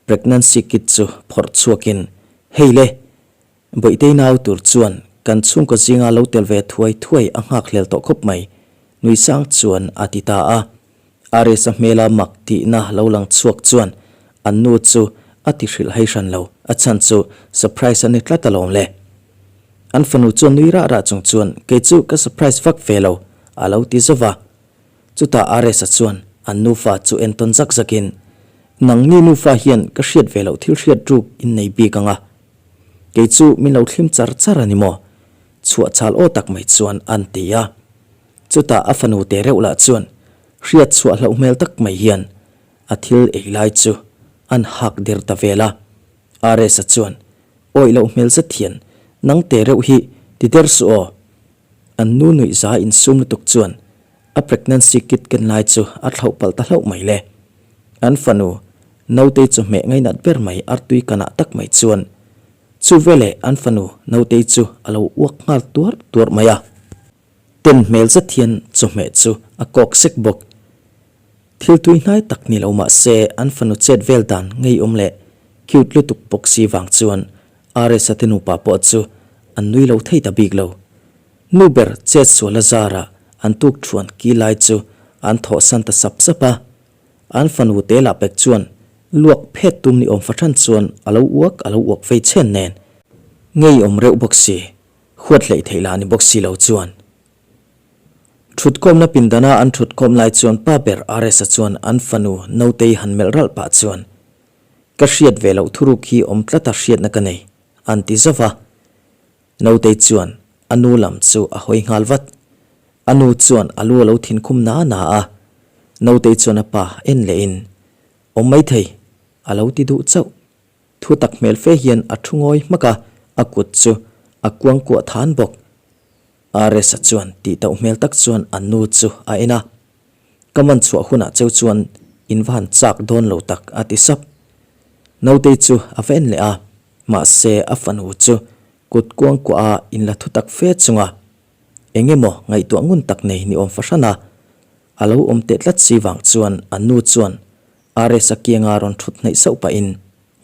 pregnancy kit chu phawrh chhuakin, Hei le! Bawihtei nau tur chuan kan chhungkaw zinga lo tel ve thuai thuai a nghak hlel tawh khawp mai, nui sang chuan a ti ta a. Aresa hmela mak tihna lo lang chhuak chuan an nu chu a ti hrilh hai hran lo, a chhan chu surprise a ni tlat alawm le. An fanu chuan nui rah rah chung chuan kei chu ka surprise vak ve lo, a lo ti zauh va. Chutah Aresa chuan an nufa chu entawn zak zakin, Nangni nufa hian ka hriat ve loh thil hriat ruk in nei bik ang a, Kei chu min lo thlim char char a ni maw? Chhuah chal aw tak mai chuan an ti a. Chutah a fanu te reuh lah chuan hriat chhuah hlauh hmel tak mai hian a thil ei lai chu an hak der ta vel a. Aresa chuan awih loh hmel zet hian, Nang te reuh hi ti der suh aw. An nu nuih za insum lutuk chuan a pregnancy kit ken lai chu a thlauh palh ta hlauh mai le. An fanu Nautei chawhmeh ngainat ber mai artui kanah tak mai chuan chu veleh an fanu Nautei chu a lo uak nghal tuar tuar mai a. Ten hmel zet hian chawhmeh chu a kawk sek bawk. Thil tui hnai tak ni lo mah se an fanu chet vel dan ngeiawm leh cute lutuk bawk si vang chuan Aresa te nupa pawh chu an nui lo thei ta bik lo. Nu ber chet sual a zarah an tuk thuan ki lai chu an thawhsan ta sap sap a. An fanu te lah pek chuan luak phet tum ni awm fahran chuan a lo uak a lo uak vei chhen nen. Ngei awm reuh bawk si, huat hleih theih lah ni bawk si lo chuan. Thutkawmna pindana an thutkawm lai chuan pa ber Aresa chuan an fanu Notei han melh ralh pah chuan, Ka hriat ve loh thuruk hi awm tlata hriatna ka nei, an ti zauh va. Nautei chuan a nu lam chu a hawi nghal vat. A nu chuan a lu a lo thinkhum na na a. Nautei chuan a pa en lehin, Awm maithei, a lo ti duh chauh. Thu tak hmel fe hian a thu ngawi hmak a, a kut chu a kuangkuah than bawk. Aresa chuan tih tauh hmel tak chuan a nu chu a en a. Ka man chhuah hunah cheu chuan. In va han chak dawn lo tak a ti sap. Nautei chu a va en leh a, mahse a fanu chu kut kuangkuah a inla thu tak fe chunga eng emaw ngaihtuah ngun tak nei ni awm fahran a, a lo awm teh tlat si vang chuan a nu chuan RS-a kianga rawn thut hnaih sauh pahin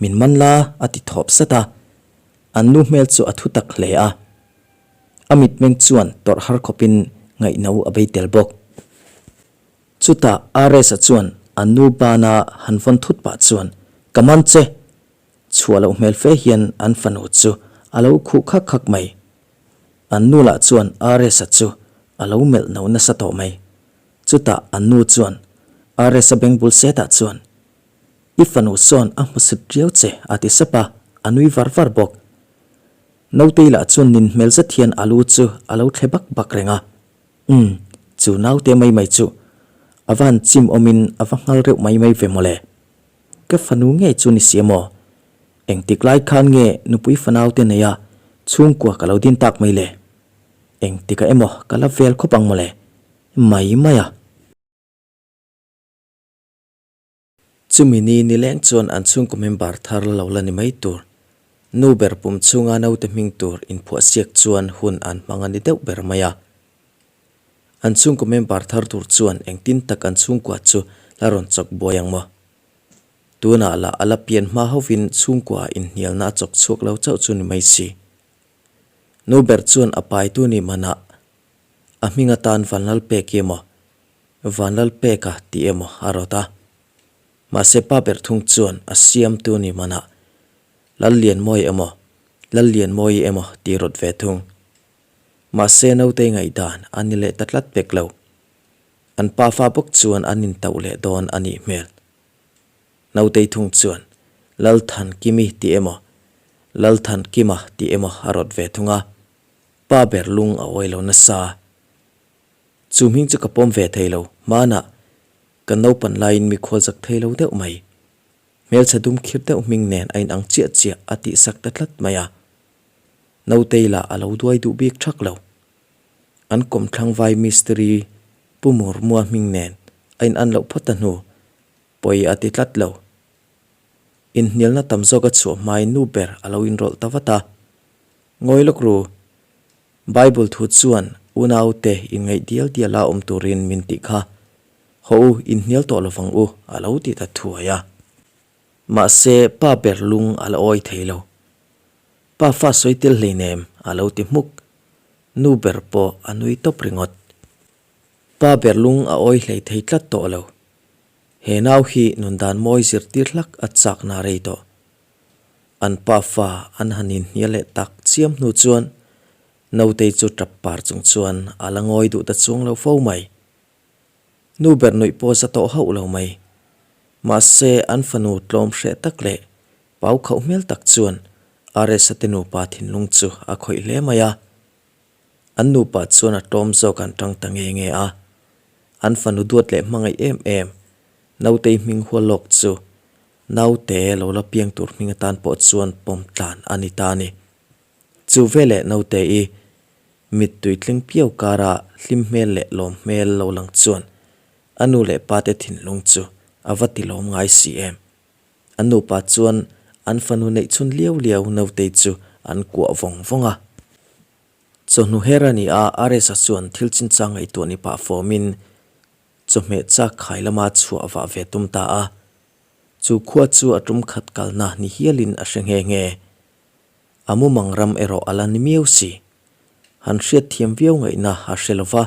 min man la a ti thawp sat a, an nu hmel chu a thu tak hle a. A mitmeng chuan tawrh har khawpin ngaihno a bei tel bawk. Chutah RS-a chuan a nu bana han vawn thut pah chuan, Ka man che! Chhuah loh hmel fe hian an fanu chu a lo khuh khak khak mai. An nu lah chuan RS-a chu a lo melh no nasa tawh mai. Chutah an nu chuan RS-a beng bul setah chuan, I fanu sawn a hmu sut riau che a ti sap a, a nui var var bawk. Nautei lah chuan nin hmel zet hian a lu chu a lo thle bak bak reng a. Umm, chu naute mai mai chu a va han chim awmin a va nghal reuh mai mai ve mawle. Ka fanu ngei chu ni si emaw? Engtik lai khan nge nupui fanaute neia chhungkua ka lo din tak mai le? Engtikah emaw ka la vel khawp ang mawle? Mai mai a. Chumi ni nileng chuan an chhungkaw member thar la lo la ni mai tur. Nu ber pum chhunga naute hming tur inphuahsiak chuan hun an hmang a ni deuh ber mai a. An chhungkaw member thar tur chuan engtin tak an chhungkua chu la rawn chawk buai ang maw? Tunah lah a la pian hma hovin chhungkua inhnialna a chawk chhuak lo chauh chu ni mai si. Nu ber chuan a paitu ni manah a hming atan Vanlalpeki emaw Vanlalpeka tih emaw a rawt a. Mahse pa ber thung chuan a siamtu ni manah Lallianmawi emaw Lallianmawi emaw tih rawt ve thung. Mahse nautei ngaihdan a ni leh ta tlat pek lo. An pafa bawk chuan an intauh leh dawn a nih hmel. Nautei thung chuan Lalthankimi tih emaw Lalthankima tih emaw a rawt ve thung a. Pa ber lung a awi lo nasa. Chu hming chu ka pawm ve thei lo, hmanah ka naupan laiin mikhual zak thei lo deuh mai. Hmelchhe dum khir deuh hming nen a inang chiah chiah a tihsak ta tlat mai a. Nautei lah a lo duai duh bik thak lo. An kawmthlang vai mistiri Pu Murmua hming nen a inan loh phawt a hnu, pawi a ti tlat lo. Inhnialna tam zawk a chhuah hmain nu ber a lo inrawlh ta vat a. Ngawi lawk ru, Bible thu chuan unaute inngaih dial diala awm turin min tih kha. Haw u, inhnial tawh lovang u, a lo ti ta thuai a. Mahse, pa ber lung a la awi thei lo. Pa fa sawi tel hleinem, a lo ti hmuk. Nu ber pawh a nui tawp ringawt. Pa ber lung a awi hlei thei tlat tawh lo. He nau hi nundan mawi zirtir hlak a chakna rei tawh. An pa fa an han inhnial leh tak chiam hnu chuan Nautei chu tap par chung chuan a la ngawi duh ta chuang lo fo mai. Nu ber nuih pawh za tawh hauh lo mai. Mahse an fanu tlawm hreh tak leh pau khauh hmel tak chuan RS-a te nupa thinlung chu a khawih hle mai a. An nupa chuan a tlawm zawk an tang ta nge nge a. An fanu duat leh hmangaih em em Nautei hming hual lawk chu Naute lo la piang tur hming atan pawh chuan pawm tlan a ni ta a ni. Chu veleh naute i mittui tling piau kara hlim hmel leh lawm hmel lo lang chuan a nu leh pa te thinlung chu a va ti lawm ngai si em. An nupa chuan an fanu neih chhun liau liau nautei chu an kuah vawng vawng a. Chawhnu her a ni a, Aresa chuan thil chinchang ngaihtuah ni pah fawmin chawhmeh chak khai lama chhuah vah ve tum ta a. Chu khua chu a tum khat kalna ni hialin a hre nghe nghe. A mumang ram erawh a la ni miau si. Han hriatthiam viau ngaihna a hre lo va,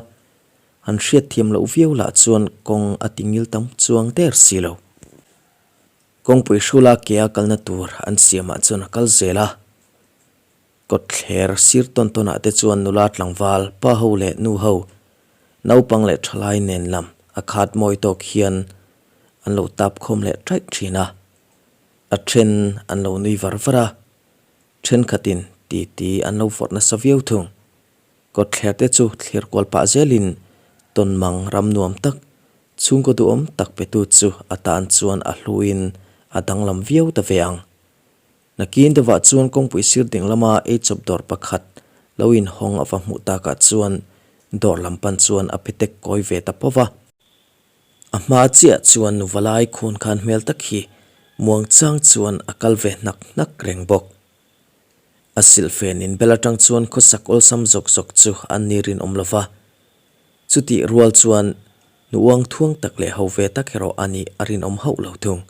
han hriatthiam loh viau lah chuan kawng a ti ngil tam chuang der si lo. Kawngpui hrula kea kalna tur an siamah chuan a kal zel a. Kawtthler sir tawn tawnah te chuan nula tlangval, pa ho leh nu ho, naupang leh thalai nen lam a khat mawi tawk hian an lo tap khawm leh ṭaih ṭhin a. A then an lo nui var var a, thenkhatin titi an lo vawrh nasa viau thung. Kawtthler te chu thlir kual pah zelin tawnmang ram nuam tak, chhungkaw duhawm tak petu chu a tan chuan a hluin a danglam viau ta ve ang. Nakin deuhah chuan kawngpui sir ding lama eichawp dawr pakhat lo inhawng a va hmuh takah chuan dawr lam pan chuan a petek kawi ve ta pawh va. A hma chiah chuan nu valai khawn khan hmel tak hi muang chang chuan a kal ve hnak hnak reng bawk. A silhfen inbel atang chuan khawsak awlsam zawk zawk chu an ni rinawm lo va. Chutih rual chuan nu uang thuang tak leh ho ve tak erawh a nih a rinawm hauh lo thung.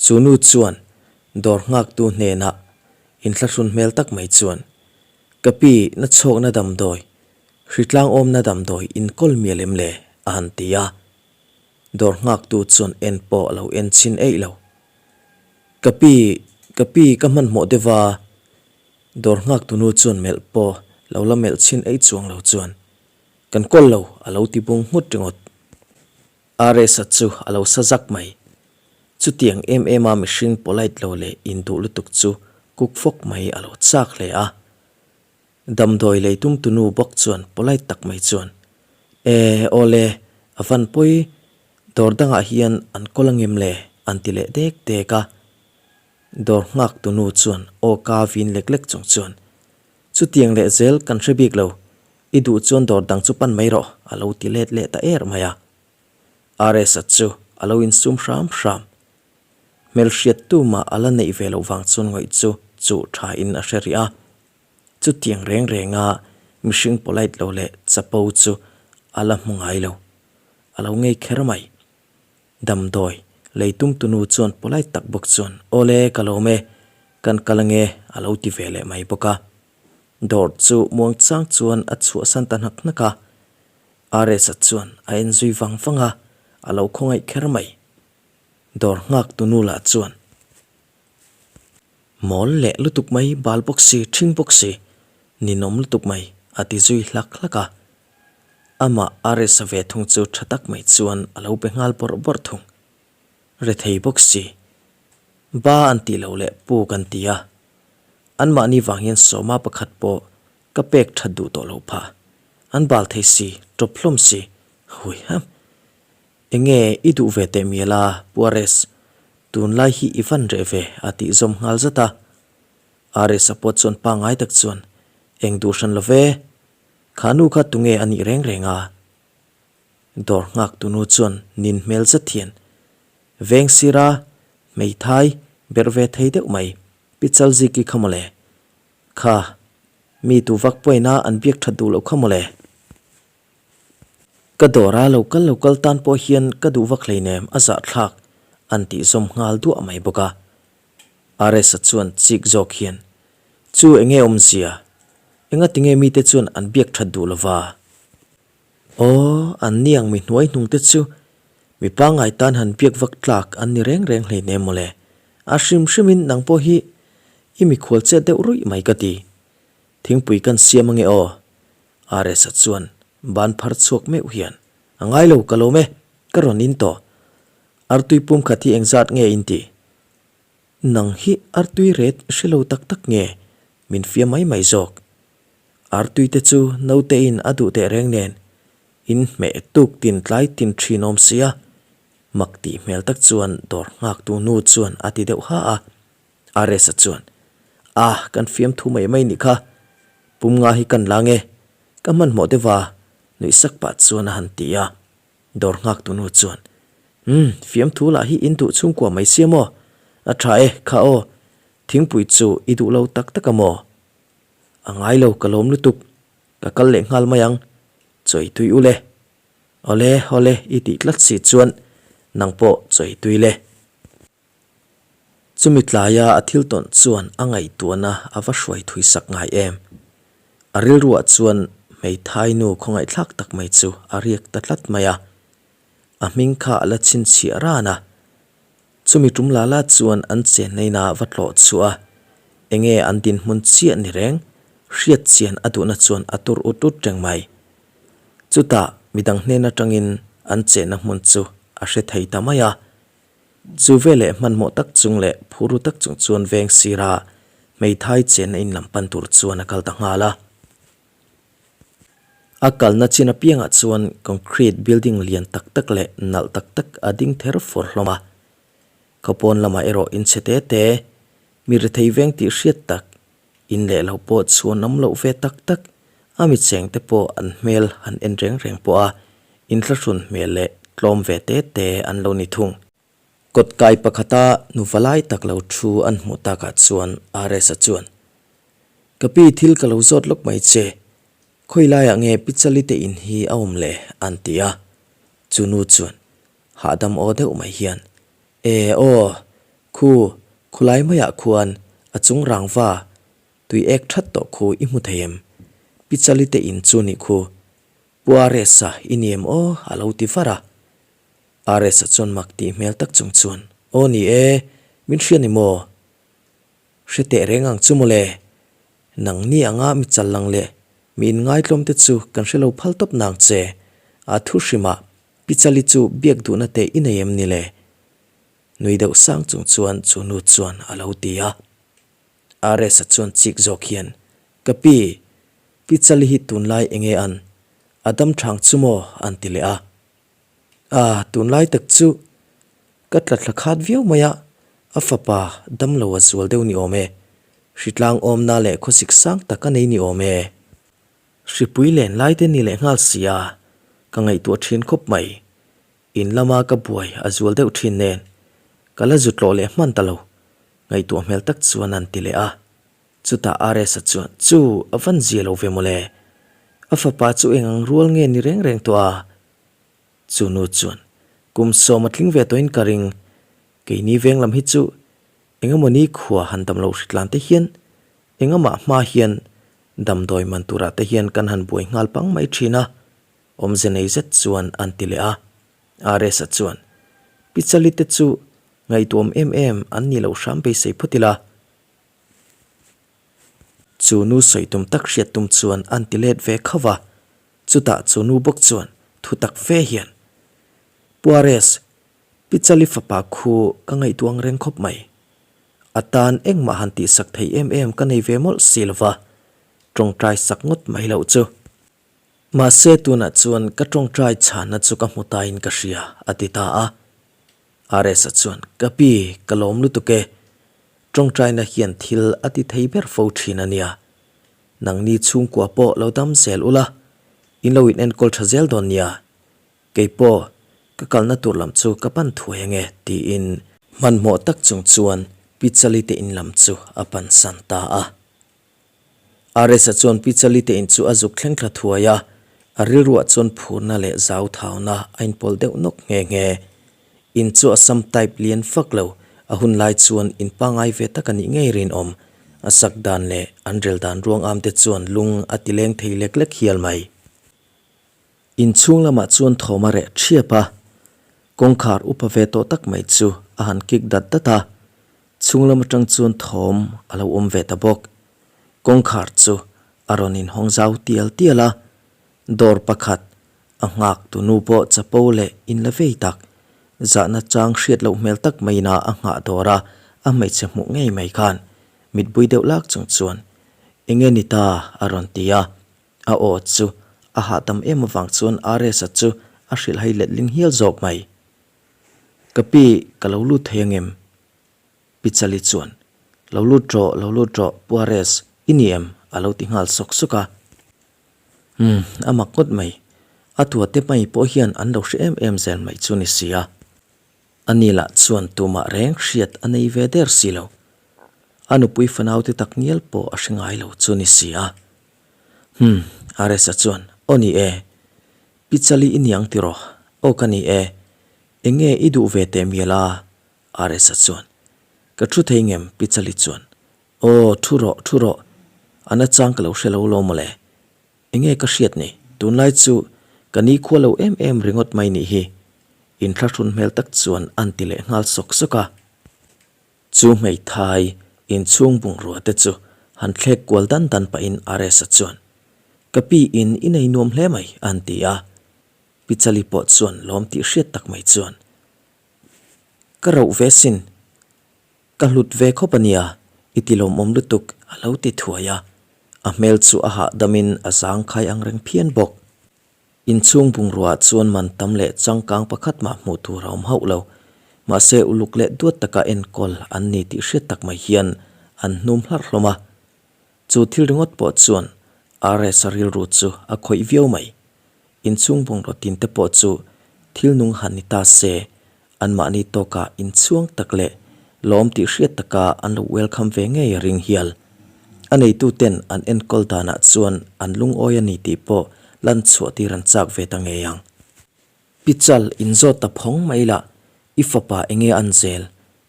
Chu nu chuan dawr nghaktu hnenah inthlahrun hmel tak mai chuan, Ka pi, na chhawkna damdawi, hritlang awmna damdawi inkawl mial em le? a han ti a. Dawr nghaktu chuan en pawh a lo en chhin eih lo. Ka pi, ka pi ka hmanhmawh deuh va, dawr nghaktu nu chuan melh pawh lo la melh chhin eih chuang lo chuan, Kan kawl lo, a lo ti bung nghut ringawt. RS-a chu a lo sa zak mai. Chutiang em em a mihring polite lo leh induh lutuk chu kuk fawk mai a lo chak hle a. Damdawi lei tum tunu bawk chuan polite tak mai chuan, E, awle, a van pawi, dawr dangah hian an kawl angem le? an ti leh dek dek a. Dawr nghak tunu chuan aw ka vin lek lek chung chuan, Chutiang leh zel kan hre bik lo, i duh chuan dawr dang chu pan mai rawh, a lo ti let leh ta er mai a. RS-a chu a lo insum hram hram. Hmelhriat tumah a la neih ve loh vang chuan ngawih chu chuh tha in a hre rih a. Chutiang reng renga mihring polite lo leh chapo chu a la hmu ngai lo. A lo ngei kher mai. Damdawi lei tum tunu chuan polite tak bawk chuan, Awle, ka lawm e, kan kal ange, a lo ti ve leh mai bawk a. Dawr chu muangchang chuan a chhuahsan ta hnak hnak a. RS-a chuan a en zui vang vang a, a lo khawngaih kher mai. Dawr nghak tunu lah chuan. Mawl leh lutuk mai, bal bawk si, ṭhing bawk si, ninawm lutuk mai, a ti zui hlak hlak a. Amah RS-a ve thung chu ṭha tak mai chuan a lo be nghal bawrh bawrh thung. Rethei bawk si. Ba an tih loh leh puk an ti a. Anmahni vang hian sawma pakhat pawh ka pek ṭhat duh tawh loh phah. An bal thei si, ṭawp hlawm si. Hui ham. Enge i duh ve teh mial a, Pu RS? Tunlai hi i van reh ve, a tih zawm nghal zat a. RS-a pawh chuan pangngai tak chuan, Eng duh hran lo ve, kha nu kha tunge a nih reng reng a? Dawr nghak tunu chuan nin hmel zet hian, Veng sira, hmeithai, berh ve thei deuh mai, Pi Chalziki kha mawle. Kha, mi tu vak pawhin a an biak that duh loh kha mawle. Ka dawra lo kal lo kal tan pawh hian ka duh vak hleinem a zahthlak an tih zawm nghal duah mai bawk a. RS-a chuan chik zawk hian, Chu enge awmzia? Engatinge mite chuan an biak that duh lova? Aw, an ni ang mi hnuai hnung te chu mi pangngai tan han biak vak tlak an ni reng reng hleinem mawle. A hrim hrimin nang pawh hi i mikhual chet deuh ruih mai ka ti. Thingpui kan siam ange aw. RS-a chuan ban phar chhuak meuh hian, A ngai lo, ka lawm e, ka rawn in tawh. Artui pum khat hi engzat nge in tih? Nang hi artui ret hre lo tak tak nge min fiam mai mai zawk? Artui te chu naute in a duh teh reng nen in hmeh tuk tin tlai tin thin awm sia, mak tih hmel tak chuan dawr nghaktu nu chuan a ti deuh ha a. RS-a chuan, Ah, kan fiamthu mai mai nih kha. Pum nga hi kan la nge? Ka hmanhmawh deuh a, nuih sak pah chuan a han ti a. Dawr nghak tunu chuan, Umm, fiamthu lah hi in duh chhungkua mai sia maw? A tha e, kha aw. Thingpui chu i duh lo tak tak a maw? A ngai lo, ka lawm lutuk. Ka kal leh nghal mai ang. Chawi tui u le. Awle, awle, i tih tlat si chuan nang pawh chawi tui le. Chumi tlaia a thil tawnh chuan a ngaihtuahna a va hruai thui sak ngai em? A rilruah chuan hmeithai nu khawngaihthlak tak mai chu a riak ta tlat mai a. A hming kha a la chhinchhiah ran a. Chumi tum la la chuan an chennaina va tlawh chhuah a, enge an dinhmun chiah ni reng hriat chian a duhna chuan a tur ut ut reng mai. Chutah midang hnen atangin an chenna hmun chu a hre thei ta mai a. Chu veleh hmanhmawh tak chung leh phuru tak chung chuan veng sira hmeithai chenna in lam pan tur chuan a kal ta nghal a. A kalna chin apiangah chuan concrete building lian tak tak leh nalh tak tak a ding ther fur hlawm a. Khawpawn lamah erawh in chhe te te, mi rethei veng tih hriat tak, in leh lo pawh chhuan awm loh ve tak tak, a mi cheng te pawh an hmel han en reng reng pawh a, inthlahrun hmel leh. tlawm ve te te an lo ni thung. Kawt kai pakhata nuva lai tak lo thu an hmuh takah chuan RS-a chuan, Ka pi thil ka lo zawt lawk mai che, khawi laiah nge Pichali te in hi a awm le? an ti a. Chu nu chuan hahdam aw deuh mai hian, E aw, khu, khulai maiah khuan a chung rangva tui ek that tawh khu i hmu thei em? Pichali te in chu nih khu, Pu RS-a i ni em aw? a lo ti var a. RS-a chuan mak tih hmel tak chung chuan, Aw ni e, min hria ni maw? Hre teh reng ang chu mawle. Nang ni anga mi chal lang leh mi inngaitluam te chu kan hre lo phal tawp nang che. A thu hrimah Pichali chu biak duhna te i nei em ni le? Nui deuh sang chung chuan chu nu chuan a lo ti a. RS-a chuan chik zawk hian, Ka pi, Pichali hi tunlai enge an? A dam thang chu maw? an ti leh a. A, tunlai tak chu ka tla thla khat viau mai a, a fapa damlo a zual deuh ni awm e. Hritlang awmna leh khawsik sang tak a nei ni awm e. Hripui len lai te ni leh nghal si a, ka ngaihtuah thin khawp mai. In lama ka buai a zual deuh thin nen, ka la zu tlawh leh hman ta lo, ngaihtuah hmel tak chuan an ti leh a. Chutah RS-a chuan, Chu, a van zia lo ve mawle. A fapa chu eng ang rual nge ni reng reng tawh a? Chu nu chuan, Kum sawm a tling ve tawhin ka ring. Keini veng lam hi chu engemaw ni khua han dam loh hritlan te hian engamah hma hian damdawi man turah te hian kan han buai nghal pang mai thin a, awmze nei zet chuan an ti leh a. RS-a chuan, Pichali te chu ngaihtuam em em an ni loh hram beisei phawt ila. Chu nu sawi tum tak hriat tum chuan an ti let ve khauh a. Chutah chu nu bawk chuan thu tak fe hian, Pu RS, Pi Chali fapa khu ka ngaihtuang reng khawp mai. A tan engmah han tihsak thei em em ka nei ve mawlh si lo va, tawngtai sak ngawt mai loh chu. Mahse tunah chuan ka tawngtai chhanna chu ka hmu tain ka hria, a ti ta a. RS-a chuan, Ka pi, ka lawm lutuk e. Tawngtaina hian thil a ti thei ber fo thin a nia. Nangni chhungkua pawh lo dam zel ula, in lo in enkawl tha zel dawn nia. Kei pawh ka kalna tur lam chu ka pan thuai ange tiin hmanhmawh tak chung chuan Pi Chali te in lam chu a pansan ta a. RS-a chuan Pi Chali te in chu a zuk thleng thla thuai a, a rilruah chuan phurna leh zauthauna a inpawl deuh nawk nghe nghe. In chu Assam type lian fak lo, a hun lai chuan in pangai ve tak a nih ngei rinawm. A sak dan leh an rel dan ruang am te chuan lung a ti leng thei lek lek hial mai. In chhung lamah chuan thawm a reh thiap a, kawngkhar upa ve tawh tak mai chu a han kik dat dat a, chhung lam atang chuan thawm a lo awm ve ta bawk. Kawngkhar chu a rawn inhawng zau tial tial a, dawr pakhat A nghak tu nu pawh chapo leh in la vei tak, zahna chang hriat loh hmel tak maiin a a nghah dawr a, a hmeichhe hmuh ngei mai khan mitbui deuh lak chung chuan, Enge ni ta? a rawn ti a. A aw chu a hahdam em avang chuan RS-a chu a hrilhhai letling hial zawk mai. Ka pi, ka lo lut thei angem? Pi Chali chuan, Lo lut rawh, lo lut rawh, Pu RS, i ni em? a lo ti nghal sawk sawk a. Umm, a mak ngawt mai. A tuate mai pawh hian an lo hre em em zel mai chu ni si a. Ani lah chuan tumah reng hriat a nei ve der si lo. A nupui fanaute tak ngial pawh a hre ngai lo chu ni si a. Umm, RS-a chuan, Aw ni e. Pi Chali i niang tiraw? Aw ka ni e. Enge i duh ve teh mial a? RS-a chuan, Ka thu thei ngem Pi Chali chuan, Aw, thu rawh, thu rawh. A nachang ka lo hre lo lo mawle. Enge ka hriat ni, tunlai chu ka nikhua lo em em ringawt mai nih hi. Inthlahrun hmel tak chuan an ti leh nghal sawk sawk a. Chu hmeithai inchhung bungrua te chu han thlek kual dan dan pahin RS-a chuan, Ka pi in i nei nuam hle mai, an ti a. Pi Chali pawh chuan lawm tih hriat tak mai chuan, Ka rauh ve sin. Ka hlut ve khawp a nia, i ti lawmawm lutuk, a lo ti thuai a. A hmel chu a hahdamin a zangkhai ang reng phian bawk. Inchhung bungrua chuan man tam leh changkang pakhat mah hmuh tur a awm hauh lo. Mahse uluk leh duat taka enkawl an ni tih hriat tak mai hian an hnum hlarh hlawm a. Chu thil ringawt pawh chuan RS-a rilru chu a khawih viau mai. Inchhung bungraw tin te pawh chu Thil nung han ni ta se, anmahni tawkah inchhuang tak leh lawm tih hriat taka an lo welcome ve ngei a ring hial. A neituten an enkawl danah chuan an lungawi a ni tih pawh lan chhuah tir an chak ve ta ngei ang. Pichal inzawt ta phawng mai lah, i fapa enge an zel,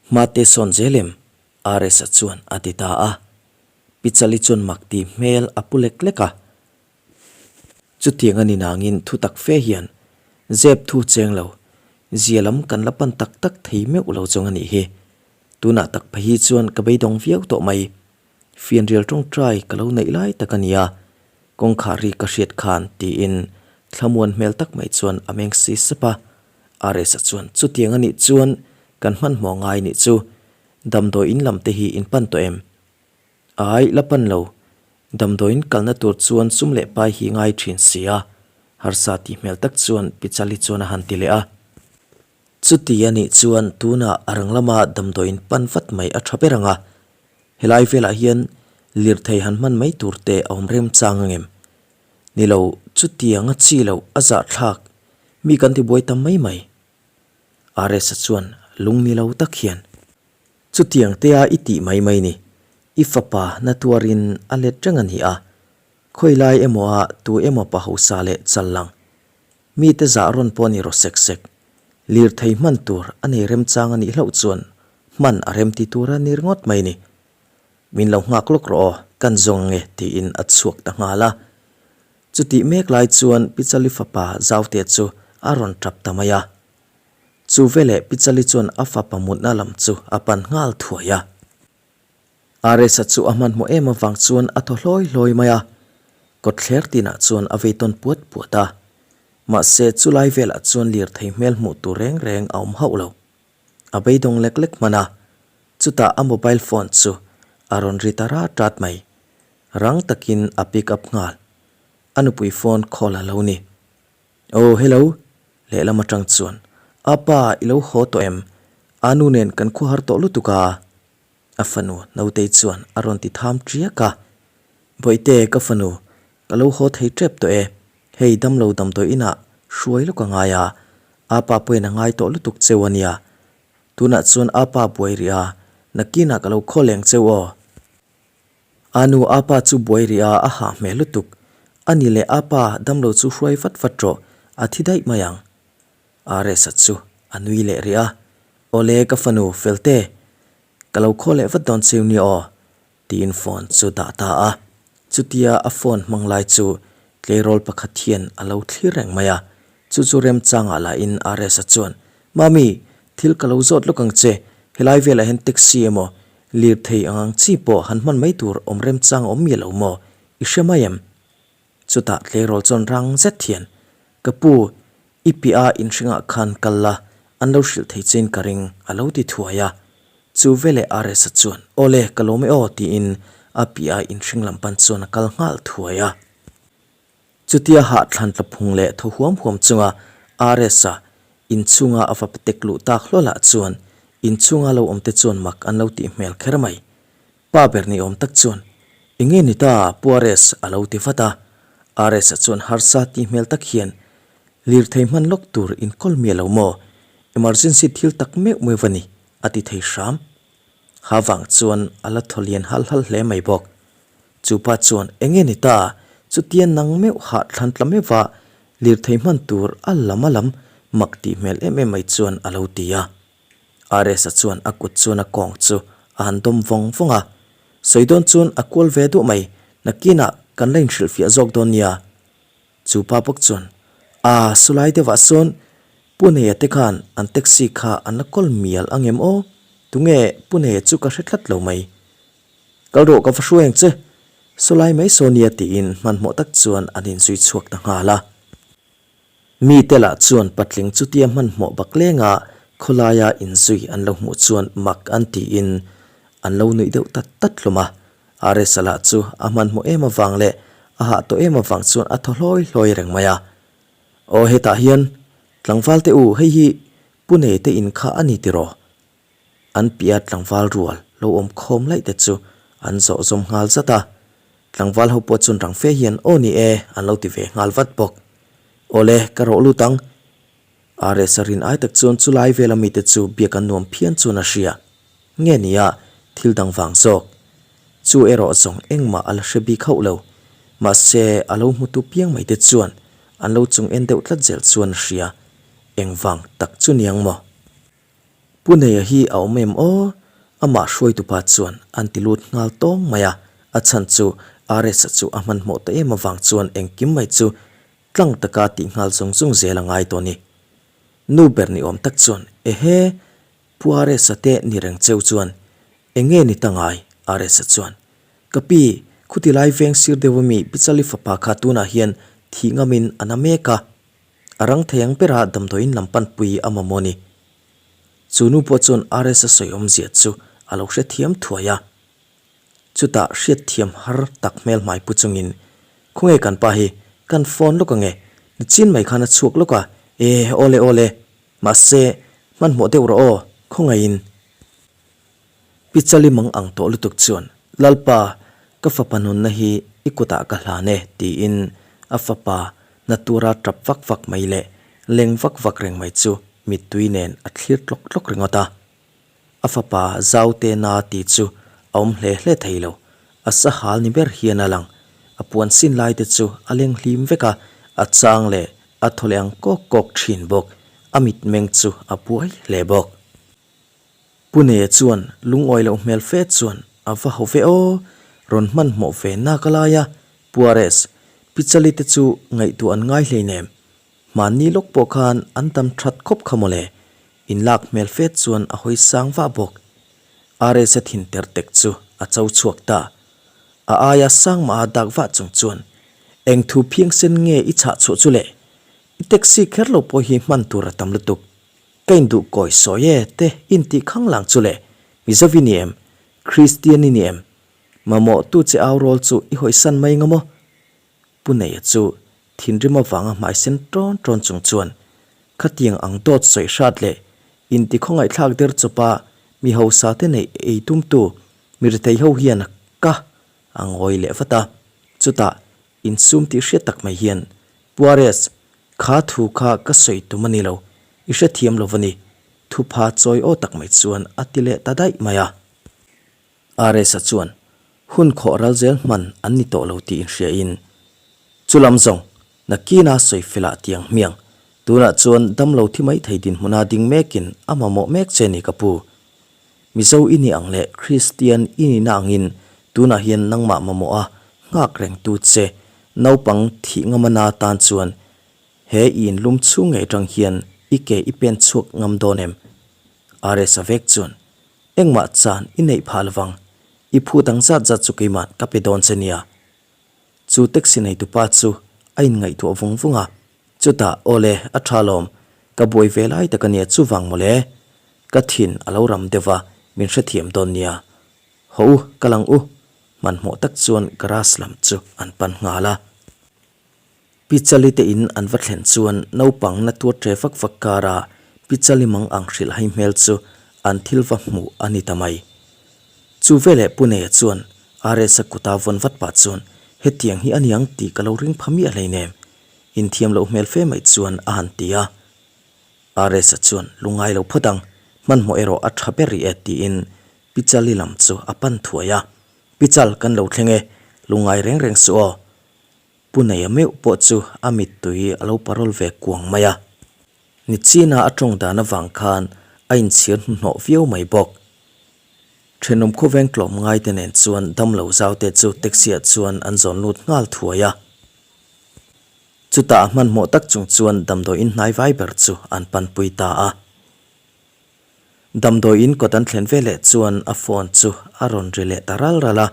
hma te sawn zel em? RS-a chuan a ti ta a. Pichali chuan mak tih hmel a pu lek lek a. Chutiang a ni nangin thu tak fe hian zep thu cheng lo, zia lam kan la pan tak tak thei meuh lo chawng a nih hi. Tunah tak phei hi chuan ka beidawng viau tawh mai. Fianrial tawngtai ka lo neih lai tak a nia, kawngkhar ri ka hriat khan tiin thlamuan hmel tak mai chuan a meng si sep a. RS-a chuan chutiang a nih chuan kan hmanhmawh ngai nih chu Damdawi in lam te hi in pan tawh em? Ai, la pan lo. Damdawi in kalna tur chuan sum leh pai hi ngai thin si a, harsa tih hmel tak chuan Pichali chuan a han ti leh a. Chuti a nih chuan tunah a rang lama damdawi in pan vat mai a tha ber ang a. Helai velah hian lirthei han hman mai tur te a awm remchang ang em? Ni lo, chutiang a chi loh a zahthlak mi kan tibuai tam mai mai. RS-a chuan lung ni lo tak hian, Chutiang tea i tih mai mai ni, i fapa na tuarin a let reng a ni a, khawilai emaw ah tu emaw pa hausa leh chal lang, mite zah rawn pawh ni rawh sek sek, lirthei hman tur a nei remchang a nih hlauh chuan hman a remti tur a ni ringawt mai ni. Min lo nghak lawk rawh aw, kan zawng ange tiin a chhuak ta nghal a. Chutih mek lai chuan Pichali fapa Zaute chu a rawn tap ta mai a. Chu veleh Pichali chuan a fapa mutna lam chu a pan nghal thuai a. Aresa chu a hmanhmawh em avang chuan a thaw hlawi hlawi mai a, kawtthler tinah chuan a vei tawn puat puat a. Mahse chulai velah chuan lirthei hmel hmuh tur reng reng a awm hauh lo. A beidawng lek lek hman a, chutah a mobile phone chu a rawn ri ta rat rat mai. Rang takin a pick up nghal. A nupui phone call a lo ni. Aw hello! Lehlam atang chuan, Apa, i lo haw tawh em? A nu nen kan khuahar tawh lutuk a. A fanu Nautei chuan a rawn ti tham tiak a. Bawihte, ka fanu, ka lo haw thei tep tawh e. Hei damlo damdawi inah hruai lawk a ngai a. Apa pawhin a ngai tawh lutuk cheu a nia. Tunah chuan apa buai rih a, nakinah ka lo khaw leng cheu aw. A nu a pa chu buai rih a, a hah hmel lutuk. A ni leh a pa damlo chu hruai vat vat rawh, a thi daih mai ang. RS-a chu a nui leh rih a, Awle ka fanu Felte, ka lo khaw leh vat dawn cheu nia aw, tiin phone chu dah ta a. Chutia a phone hmang lai chu tleirawl pakhat hian a lo thlir reng mai a, chu chu remchangah lahin RS-a chuan, Mami, thil ka lo zawt lawk ang che, helai velah hian taxi emaw Lirthei ang ang chi pawh han hman mai tur awm remchang awm miah lo maw? I hre mai em? Chutah tleirawl chuan rang zet hian, Ka pu, i piah a inhringah khan kal la, an lo hrilh thei chein ka ring, a lo ti thuai a. Chu veleh RS-a chuan, Awle, ka lawm e aw, tiin a piah a inhring lam pan chuan a kal nghal thuai a. Chutia hahthlan tla phung leh thaw huam huam chunga RS-a inchhunga a va tek luh tak hlawlah chuan inchhunga lo awmte chuan mak an lo tih hmel kher mai. Pa ber ni awm tak chuan, Enge ni ta, Pu RS? a lo ti vat a. RS-a chuan harsa tih hmel tak hian, Lirthei hman lawk tur inkawl miah lo maw? Emergency thil tak meuh meuh va ni, a ti thei hram. Ha vang chuan a la thaw lian hal hal hle mai bawk. Chu pa chuan, Enge ni ta? Chutia nang meuh hah thlan tla meuh a, lirthei hman tur a lam a lam mak tih hmel em em mai chuan a lo ti a. RS-a chuan a kut chuan a kawng chu a han dawm vawng vawng a. Sawi dawn chuan a kual ve duah mai, nakinah kan la inhrilhfiah zawk dawn nia. Chu pa bawk chuan, Aa, sulai deuhah sawn Pu Neia te khan an taxi kha an la kawl mial ang em aw? Tunge Pu Neia chu ka hre tlat lo mai. Kal rawh ka va hruai ang che, sawlai mai saw nia tiin hmanhmawh tak chuan an inzui chhuak ta nghal a. Mite lah chuan patling chutia hmanhmawh bak lenga khawlaia inzui an lo hmuh chuan mak an tiin an lo nuih deuh tat tat hlawm a. RS-a lah chu a hmanhmawh em avang leh a hah tawh em avang chuan a thaw hlawi hlawi reng mai a. Aw hetah hian tlangval te u hei hi Pu Neite in kha a ni tiraw? An piah tlangval rual lo awm khawm laih te chu an zawh zawm nghal zat a. Tlangval ho pawh chuan rang fe hian aw ni e an lo ti ve nghal vat bawk. Awle ka rawh lut ang. RS a rin ai tak chuan chulai vela mite chu biak an nuam phian chuan a hria. Nge nia, thil dang vang zawk. Chu erawh zawng engmah a la hre bik hauh lo. Mahse, a lo hmutu piang mai te chuan an lo chung en deuh tlat zel chuan a hria. Engvang tak chu niang maw? Pu Neia hi a awm em aw? Amah hruaitupa chuan an ti lut nghal tawng mai a, a chhan chu RS-a chu a hmanhmawh ta em avang chuan engkim mai chu tlang taka tih nghal zung zung zel a ngai tawh a ni. Nu ber ni awm tak chuan, Ehe, Pu RS-a te ni reng cheu chuan eng nge ni ta ngai? RS-a chuan, Ka pi, khuti lai veng sir deuh ami Pichali fapa kha tunah hian thih ngamin a na mek a, A rang thei ang bera damdawiin lam panpui a mamawh ni. Chu nu pawh chuan RS a sawi awmzia chu a lo hrethiam thuai a. Chutah hriatthiam har tak hmel hmai pu chungin, Khawnge kan pa hi, kan phone lawk ange, nichin mai khan a chhuak lawk a, e awle awle, mahse hmanhmawh deuh rawh aw, khawngaihin. Pi Chali mang ang tawh lutuk chuan, Lalpa, ka fapa nunna hi i kutah ka hlan e, tiin a fapa na tura tap vak vak mai leh leng vak vak reng mai chu mittui nen a thlir tlawk tlawk ringawt a. A fapa Zaute na ti chu a awm hle hle thei lo, a sahal ni ber hian a lang. A puan sin lai te chu a leng hlim vek a, a chang leh a thaw leh ang kawk kawk thin bawk, a mitmeng chu a buai hle bawk. Pu Neia chuan lungawi loh hmel fe chuan a va ho ve aw, rawn hmanhmawh ve nak a lai a, Pu RS, Pi Chali te chu ngaihtuah an ngai hleinem, hmanni lawk pawh khan an tam that khawp kha mawle, inlak hmel fe chuan a hawi sang vah bawk. RS a thin ter tek chu a cho chhuak ta. A aia sang mah a dak vah chung chuan, Eng thu phiangsen nge i chhah chhuah chu le? I taxi kher lo pawh hi hman tur a tam lutuk. Ka induh kawi sawi e te intih khang lang chu le, Mizo i ni em? Kristian i ni em? Mamawh tu che au rawl chu i hawisan mai nga maw? Pu Neia chu thinrim avanga hmai sen tawn tawn chung chuan khatiang ang dawt sawi hrat leh inti khawngaihthlak der chawpa mi hausa te neih ei tumtu mi rethei ho hian ka a ngawi leh vat a, chutah Insum tih hriat tak mai hian, Puares, kha thu kha ka sawi tum a ni lo, i hrethiam lo va ni, thupha chawi aw tak mai chuan a ti leh ta daih mai a. Aresa chuan, Hun khawh ral zel hman an ni tawh lo tih inhriain, Chulam zawng, nakina sawi felah tiang hmiang, tunah chuan damlo thi mai thei dinhmuna ding mekin a mamawh mek che ni ka pu. Mizo i nih ang leh Kristian i nihna angin tunah hian nangmah mamawh a nghak rengtu che naupang thih ngamana tan chuan he i inlum chhung ngei atang hian i ke i pen chhuak ngam dawn em? RS a vek chuan engmah chan i neih phah lovang, i phut ang zat zat chu keimah ka pe dawn che nia. Chu taxi neitupa chu a inngaihtuah vung vung a, Chutah, Awle, a tha lawm, ka buai ve lai tak a nia chuvang mawle. Ka thin a lo ram deuh va, min hrethiam dawn nia. Haw u, ka lang u. Hmanhmawh tak chuan garage lam chu an pan nghal a. Pi Chali te in an va thlen chuan naupang na tuar tre vak vak kara Pi Chali mang ang hrilh hai hmel chu an thil va hmuh a ni ta mai. Chu veleh Pu Neia chuan RS-a kuta vawn vat pah chuan, Hetiang hi a niang tih ka lo ring pha miah hleinem. Inthiam loh hmel fe mai chuan a han ti a. RS-a chuan lungngai lo phawt ang, hmanhmawh erawh a tha ber rih e tiin Pichali lam chu a pan thuai a. Pichal kan lo thleng e, lungngai reng reng suh aw. Pu Neia meuh pawh chu a mittui a lo parawl ve kuang mai a. Nichina a tawng dan avang khan a inchhir hnuhnawh viau mai bawk. Thenawm khawveng tlawm ngaite nen chuan damlo zaute chu taxi-ah chuan an zawn lut nghal thuai a. Chutah hmanhmawh tak chung chuan damdawiin hnai vai ber chu an panpui ta a. Damdawiin kawt an thlen veleh chuan a phone chu a rawn ri leh ta ral ral a,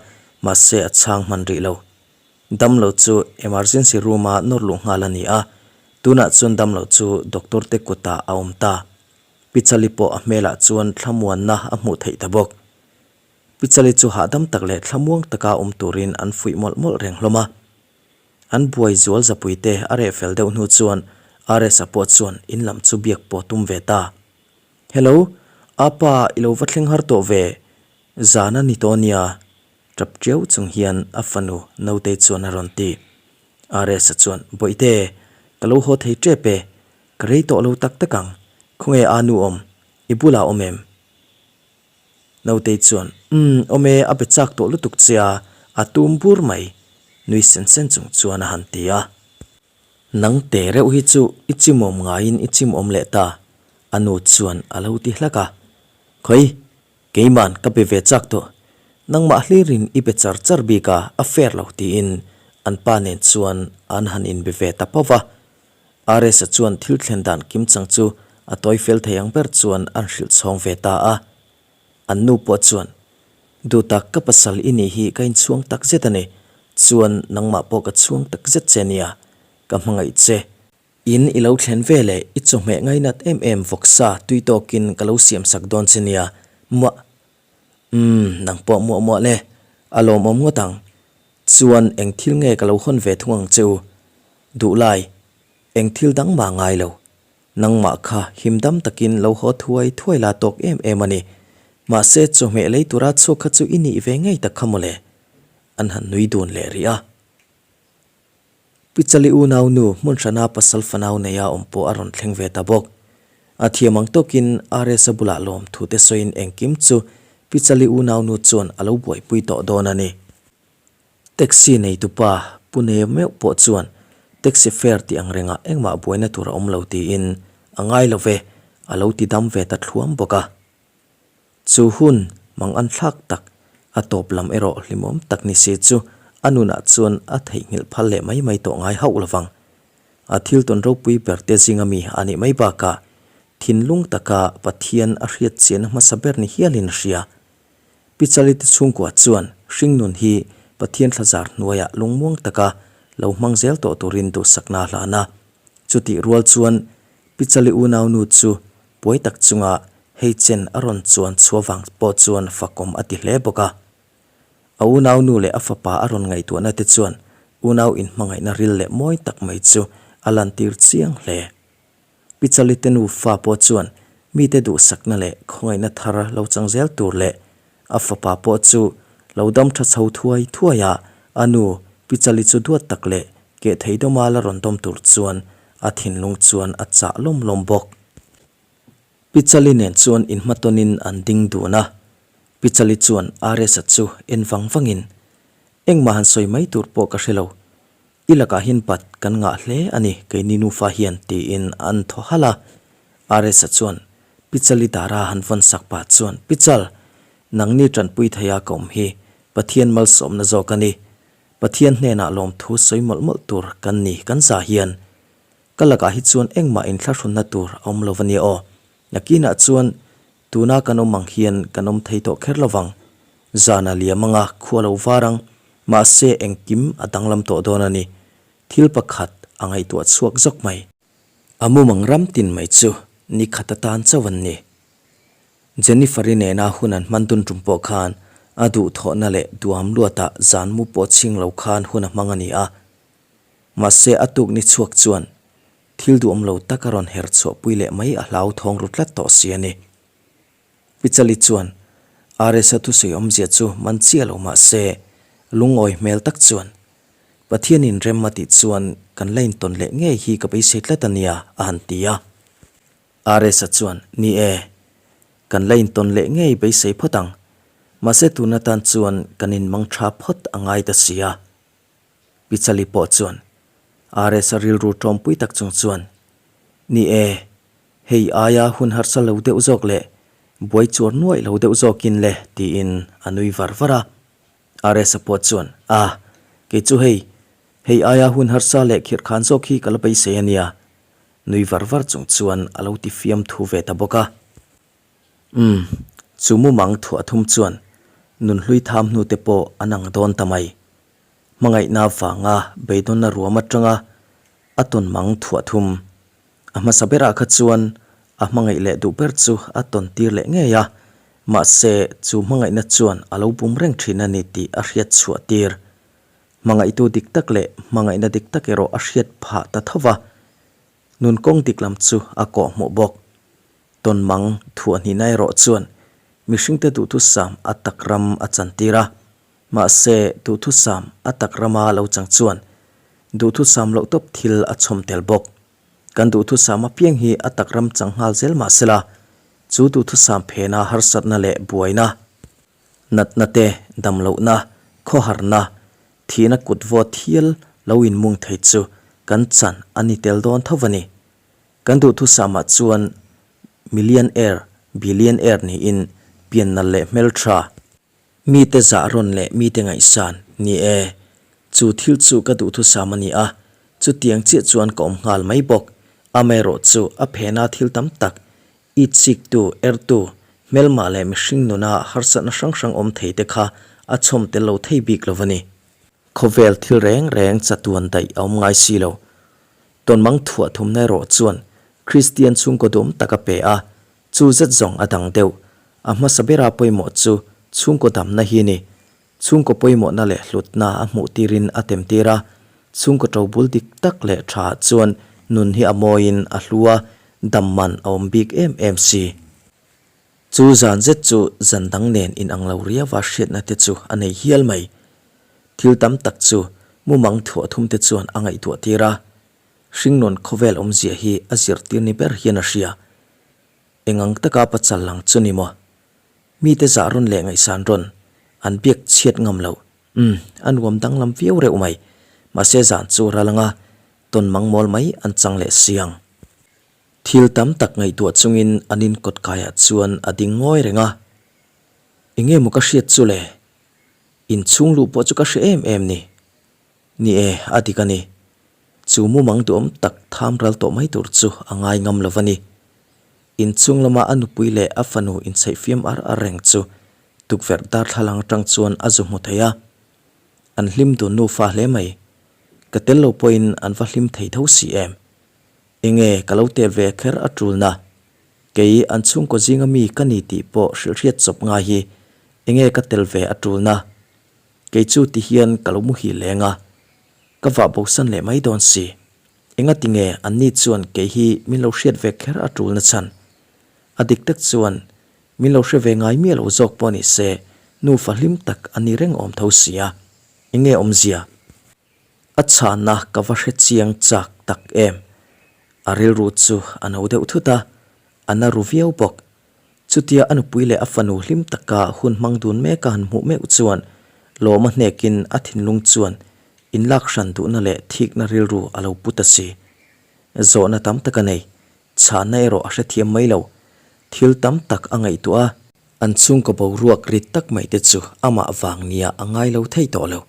mahse a chhang hman rih lo. Damlo chu emergency room-a nawr luh nghal a ni a, tunah chuan damlo chu doctor te kutah a awm ta. Pichali pawh a hmelah chuan thlamuanna a hmuh theih ta bawk. Pichali chu hahdam tak leh thlamuang taka awm turin an fuih mawlh mawlh reng hlawm a. An buai zual zapuite a reh fel deuh hnu chuan RS-a pawh chuan in lam chu biak pawh tum ve ta. Hello, apa i lo va thleng har tawh ve, zan a ni tawh nia, tap tiau chung hian a fanu Notei chuan a rawn ti. RS-a chuan, Bawihte, ka lo haw thei tep e. Ka rei tawh lo tak tak ang, khawnge aa nu awm, i bulah awm em? Nautei chuan, Umm, awm e, a be chak tawh lutuk che a, a tum bur mai, nui sen sen chung chuan a han ti a. Nang te reuh hi chu i chimawm ngaiin i chimawm leh ta, a nu chuan a lo ti hlak a. Khawi, keiman ka be ve chak tawh, nangmah hlirin i be char char bik a, a fair lo tiin an pa nen chuan an han inbe ve ta pauh va. RS-a chuan thil thlen dan kimchang chu a tawi fel thei ang ber chuan an hrilh chhawng ve ta a. An nu pawh chuan, Duhtak ka pasal i nih hi ka inchhuang tak zet a ni, chuan nangmah pawh ka chhuang tak zet che nia, ka hmangaih che. In i lo thlen ve leh i chawhmeh ngainat em em vawksa tui tawkin ka lo siamsak dawn che nia, muah. Umm, nang pawh muah muah le, a lawmawm ngawt ang. Chuan eng thil nge ka lo hawn ve thung ang che u? Duhlai, eng thil dang mah ngai lo. Nangmah kha him dam takin lo haw thuai thuai la tawk em em a ni. Mahse chawhmeh lei tura chhuak kha chu i nih ve ngei tak kha mawle. An han nui dun leh rih a. Pichali unau nu hmun hrana pasal fanau neia awm pawh a rawn thleng ve ta bawk. A thiam ang tawkin RS-a bulah lawm thute sawiin engkim chu Pichali unau nu chuan a lo buaipui tawh dawn a ni. Taxi neitupa Pu Neu meuh pawh chuan taxi fare tih ang rengah engmah buaina tur a awm lo tiin a ngai lo ve, a lo ti dam ve ta thluam bawk a. Chu hun mang an thlak tak, a tawp lam erawh hlimawm tak ni si chu a nunah chuan a theihnghilh phal leh mai mai tawh ngai hauh lovang. A thil tawn ropui ber te zinga mi a nih mai bakah thinlung taka Pathian a hriat chiahna hmasa ber ni hialin a hria. Pichali te chhungkua chuan hringnun hi Pathian thlazar hnuaiah lungmuang taka lo hmang zel tawh turin duhsakna a hlan a. Chutih rual chuan Pichali unaunu chu buai tak chunga hei chen a rawn chuan chhuah vang pawh chuan fakawm a ti hle bawk a. A unaunu leh a fapa a rawn ngaihtuahna te chuan unau inhmangaihna ril leh mawi tak mai chu a lantir chiang hle. Pichali te nufa pawh chuan mite duhsakna leh khawngaihna thar lo chang zel tur leh a fapa pawh chu lo dam tha chho thuai thuai a, a nu Pichali chu duat tak leh keh thei dawma la rawn dawm tur chuan a thinlung chuan a chah lawm lawm bawk. Pichali nen chuan inhmatawnin an ding dun a, Pichali chuan RS-a chu en vang vangin, Engmah han sawi mai tur pawh ka hre lo, I lakah hian bat kan ngah hle a ni, keini nufa hian, tiin an thaw halh a. RS-a chuan Pichali dara han vawn sak pah chuan, Pichal, nangni tanpui theia ka awm hi Pathian malsawmna zawk a ni. Pathian hnenah lawmthu sawi mawlh mawlh tur kan ni kan za hian. Ka lakah hi chuan engmah inthlahrunna tur a awm lo a nia aw. Nakinah chuan tuna kan awm ang hian kan awm thei tawh kher lovang. Zan a liam anga khua lo var ang, mahse engkim a danglam tawh dawn a ni. Thil pakhat a ngaihtuah chhuak zawk mai. A mumang ram tin mai chu ni khat atan chauh an ni. Jennifer-i nena hun an hman dun tum pawh khan a duhthawhna leh duam luatah zan mu pawh chhing lo khan hun a hmang a ni a. Mahse a tuk ni chhuak chuan Thil duhawm lo tak a rawn her chhuahpui leh mai a hlauthawng ru tlat tawh si a ni. Pichali chuan RS-a thusawi awmzia chu man chiah lo mah se, lungawi hmel tak chuan, Pathianin rem a tih chuan kan la intawn leh ngei hi ka beisei tlat a nia, a han ti a. RS-a chuan, Ni e, kan la intawn leh ngei beisei phawt ang. Mahse tun atan chuan kan inmang tha phawt a ngai ta si a. Pichali pawh chuan RS-a rilru tawmpui tak chung chuan, Ni e, hei aia hun harsa lo deuh zawk leh buai chuar nuaih lo deuh zawkin le tiin a nui var var a. RS-a pawh chuan, A, kei chu hei, hei aia hun harsa leh khirhkhan zawk hi ka la beisei a nia nui var var chung chuan a lo ti fiam thu ve ta bawk a. Umm, chu mumang thuah thum chuan nunhlui tham hnute pawh an ang dawn ta mai. Hmangaihna vanga beidawnna ruam atanga a tawn mang thuah thum. A hmasa berah kha chuan a hmangaih leh duh ber chu a tawn tir leh ngei a, mahse chu hmangaihna chuan a lo bum reng thin a ni tih a hriat chhuah tir. Hmangaihtu dik tak leh hmangaihna dik tak erawh a hriat phah ta tho va, nun kawng dik lam chu a kawhhmuh bawk. Tawn mang thuah hnihna erawh chuan mihringte duhthusam a tak ram a chantir a, Mahse, duhthusam a tak rama lo chang chuan duhthusam loh tawp thil a chhawm tel bawk. Kan duhthusam apiang hi a tak ram chang nghal zel mah sela, chu duhthusam phena harsatna leh buaina, natna te, damlohna, khawharna, thihna kut vawt hial lo inmung thei chu kan chan a ni tel dawn tho a ni. Kan duhthusamah chuan millionaire, billionaire niin piannal leh hmeltha, Mite zah rawn leh mite ngaihsan, ni e, chu thil chu ka duhthusam a ni a, chutiang chiah chuan ka awm nghal mai bawk. Amaherawh chu a phena thil tam tak, itsiktu, ertu, hmelmah leh mihring nuna harsatna hrang hrang awm thei te kha a chhawm tel lo thei bik lo a ni. Khawvel thil reng reng chatuan daih a awm ngai si lo. Tawnmang thuah thumna erawh chuan Kristian chhungkaw duhawm tak a pe a, Chu zet zawng a dang deuh. A hmasa bera pawimawh chu chhungkaw damna hi ni. Chhungkaw pawimawhna leh hlutna a hmuh tirin a tem tir a. Chhungkaw to bul dik tak leh tha chuan nun hi a mawiin a hlu a, dam man a awm bik em em si. Chu zan zet chu zan dang nen inang lo riauva hriatna te chu a nei hial mai. Thil tam tak chu mumang thuah thum te chuan a ngaihtuah tir a. Hringnun khawvel awmzia hi a zirtir ni ber hian a hria. Eng ang taka pachal lang chu ni maw? Mite zah rawn leh ngaihsan rawn an biak chhiat ngam lo. Umm, a nuam danglam viau reuh mai. Mahse zan chu ral anga tawn mang mawl mai an chang leh si ang. Thil tam tak ngaihtuah chungin an in kawt kaiah chuan a ding ngawi reng a. Enge maw ka hriat chu le? Inchhung luh pawh chu ka hre em em ni. Ni e, a dik a ni. Chu mumang duhawm tak tham ral tawh mai tur chu a ngai ngam lo va ni. Inchhung lama a nupui leh a fanu inchheihfiam ar ar reng chu tukverh darthlalang atang chuan a zu hmu thei a. An hlim dun nufa hle mai. Ka tel lo pawhin an va hlim thei tho si em. Enge ka lo tel ve kher a tulna. Kei an chhungkaw zinga mi ka ni tih pawh hrilhhriat chawp ngai hi enge ka tel ve a tulna. Kei chu ti hian ka lo muhil leng a, ka vah bosan leh mai dawn si. Engati nge anni chuan kei hi min lo hriat ve kher a tul na chhan? A dik tak chuan min lo hre ve ngai miah lo zawk pawh ni se, nufa hlim tak a ni reng awm tho si a. Enge awmzia? A chhanna ka va hre chiang chak tak em? A rilru chu a no deuh thut a, a na ru viau bawk. Chutia a nupui leh a fanu hlim taka hun hmang dun mek a han hmuh meuh chuan lawm a hnekin a thinlung chuan inlak hran duhna leh thikna rilru a lo pu ta si. Zawhna tam tak a nei, chhahna erawh a hrethiam mai lo. Thil tam tak a ngaihtuah a. An chhungkaw boruak rit tak mai te chu amah vang nia a ngai lo thei tawh lo.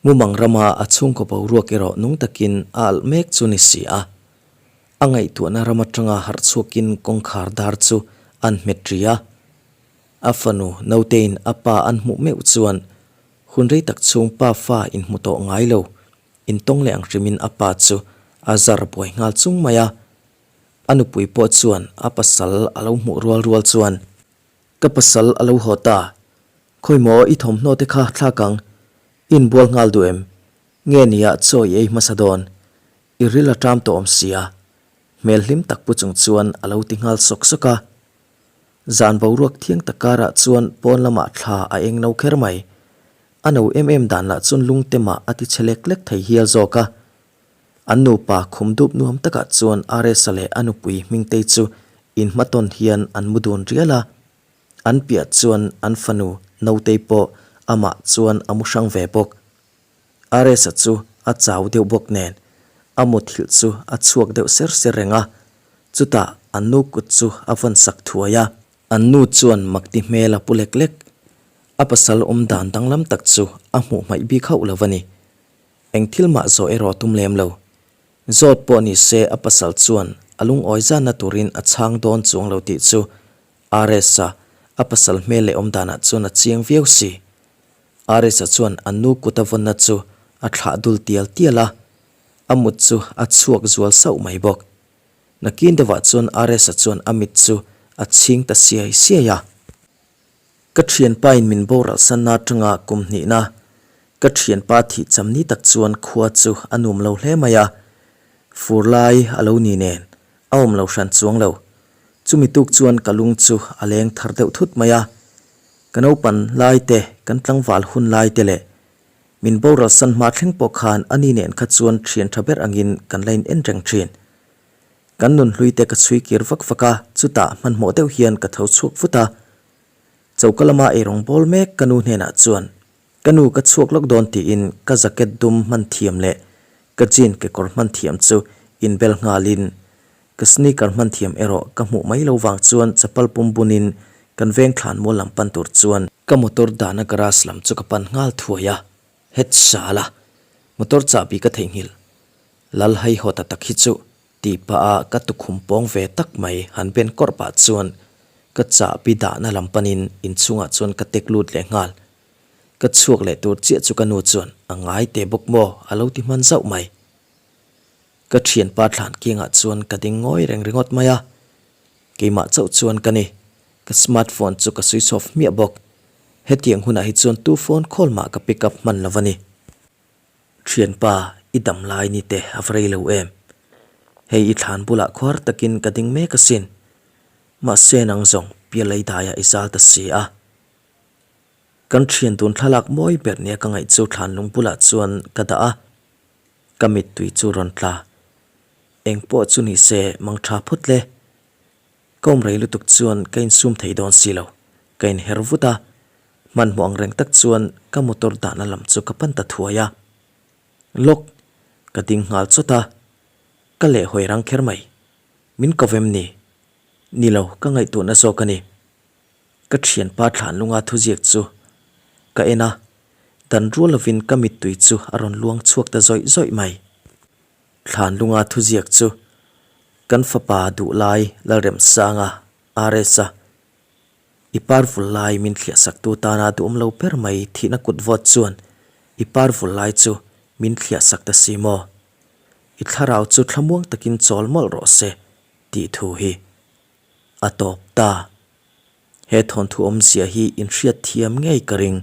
Mumang rama a chhungkaw boruak erawh nung takin a alh mek chu ni si a. A ngaihtuahna ram atanga harh chhuakin kawngkhar dar chu an hmet ri a. A fanu Nautein a pa an hmuh meuh chuan hun rei tak chhung pa fa inhmu tawh ngai lo, intawng leh ang hrimin a pa chu a zar buai nghal chung mai a. A nupui pawh chuan a pasal a lo hmuh rual rual chuan, Ka pasal a lo haw ta, khawi maw i thawmhnaw te kha thlak ang, i inbual nghal duh em? Nge nia chaw i ei hmasa dawn? I ril a ṭam tawh awm sia. Hmel hlim tak pu chung chuan a lo ti nghal sawk sawk a. Zan boruak thiang tak karah chuan pawn lamah thla a eng no kher mai. A no em em dan lah chuan lungte mah a ti che lek lek thei hial zawk a. An nupa khum dup nuam takah chuan Aresa leh a nupui Hmingtei chu inhmatawn hian an mu dun rial a. An piah chuan an fanu Notei pawh amah chuan a mu hrang ve bawk. Aresa chu a chau deuh bawk nen a muthilh chu a chhuak deuh ser ser reng a, chutah an nu kut chu a vawn sak thuai a. An nu chuan makti hmel a pu lek lek, a pasal awm dan danglam tak chu a hmuh hmaih bik hauh lo a ni. Eng thil mah zawh erawh tum lem lo. Zawt pawh ni se a pasal chuan a lungawi zanna turin a chhang dawn chuang lo tih chu Aresa a pasal hmel leh awm danah chuan a chiang viau si. Arisa chuan a nu kut a vawnna chu a thlah dul tial tial a, a mut chu a chhuak zual sauh mai bawk. Nakin deuhah chuan Arisa chuan a mit chu a chhing ta siai siai a. Ka thianpain min boral sanna atanga kum hnihna, ka thianpa thih cham ni tak chuan khua chu a nuam lo hle mai a, fur lai a lo ni nen a awm lo hran chuang lo. Chumi tuk chuan ka lung chu a leng thar deuh thut mai a, Ka naupan lai te, kan tlangval hun lai te leh min boral san hma thleng pawh khan ani nen kha chuan thian tha ber angin kan la in en reng thin. Kan nunhlui te ka chhui kir vak vak a, chutah hmanhmawh deuh hian ka tho chhuak vut a. Choka lama eirawng bawl mek ka nu hnenah chuan, Ka nu ka chhuak lawk dawn tiin ka jacket dum hman thiam leh ka jean kekawr hman thiam chu inbel nghalin ka sneaker hman thiam erawh ka hmuh mai lo vang chuan chapal pum bunin kan veng thlan mual lam pan tur chuan ka motor dahna garage lam chu ka pan nghal thuai a, het sala motor chahbi ka theihnghilh lal haihawt a tak hi chu Tih pah a ka tukhum pawng ve tak mai han ben kawrh pah chuan ka chahbi dahna lam panin inchhungah chuan ka tek lut leh nghal. Ka chhuak leh tur chiah chu ka nu chuan a ngai teh bawk maw a lo ti hman zauh mai. Ka thianpa thlan kiangah chuan ka ding ngawi reng ringawt mai a, keimah chauh chuan ka ni. Ka smart phone chu ka switch off hmiah bawk. Hetiang hunah hi chuan tu phone call mah ka pick up hman lo a ni. Thianpa, i dam lai ni te a va rei lo em? Hei i thlan bulah khuar takin ka ding mek asin. Mahse nang zawng pialei daiah i zal ta si a. Kan thian tun thlalak mawi ber nia ka ngaih chu thlan lung bulah chuan ka dah a. Ka mittui chu rawn tla. Eng pawh chu ni se mang tha phawt le. Ka awm rei lutuk chuan ka insum thei dawn si lo, ka inher vut a, hmanhmawh ang reng tak chuan ka motor dahna lam chu ka pan ta thuai a. Lawk, ka ding nghal chawt a, ka lehhawi rang kher mai. Min ko vem ni? Ni lo, ka ngaihtuahna zawk a ni. Ka thianpa thlanlunga thuziak chu ka en a, dan rual lovin ka mittui chu a rawn luang chhuak ta zawih zawih mai. Thlanlunga thuziak chu kan fapa duhlai Lalremsanga, RS-a, i par vul lai min thliahsaktu tana duhawm lo ber mai thihna kut vawt chuan i par vul lai chu min thliahsak ta si maw? I thlarau chu thlamuang takin chawl mawlh rawh se tih thu hi a tawp ta. He thawnthu awmzia hi inhriat thiam ngei ka ring.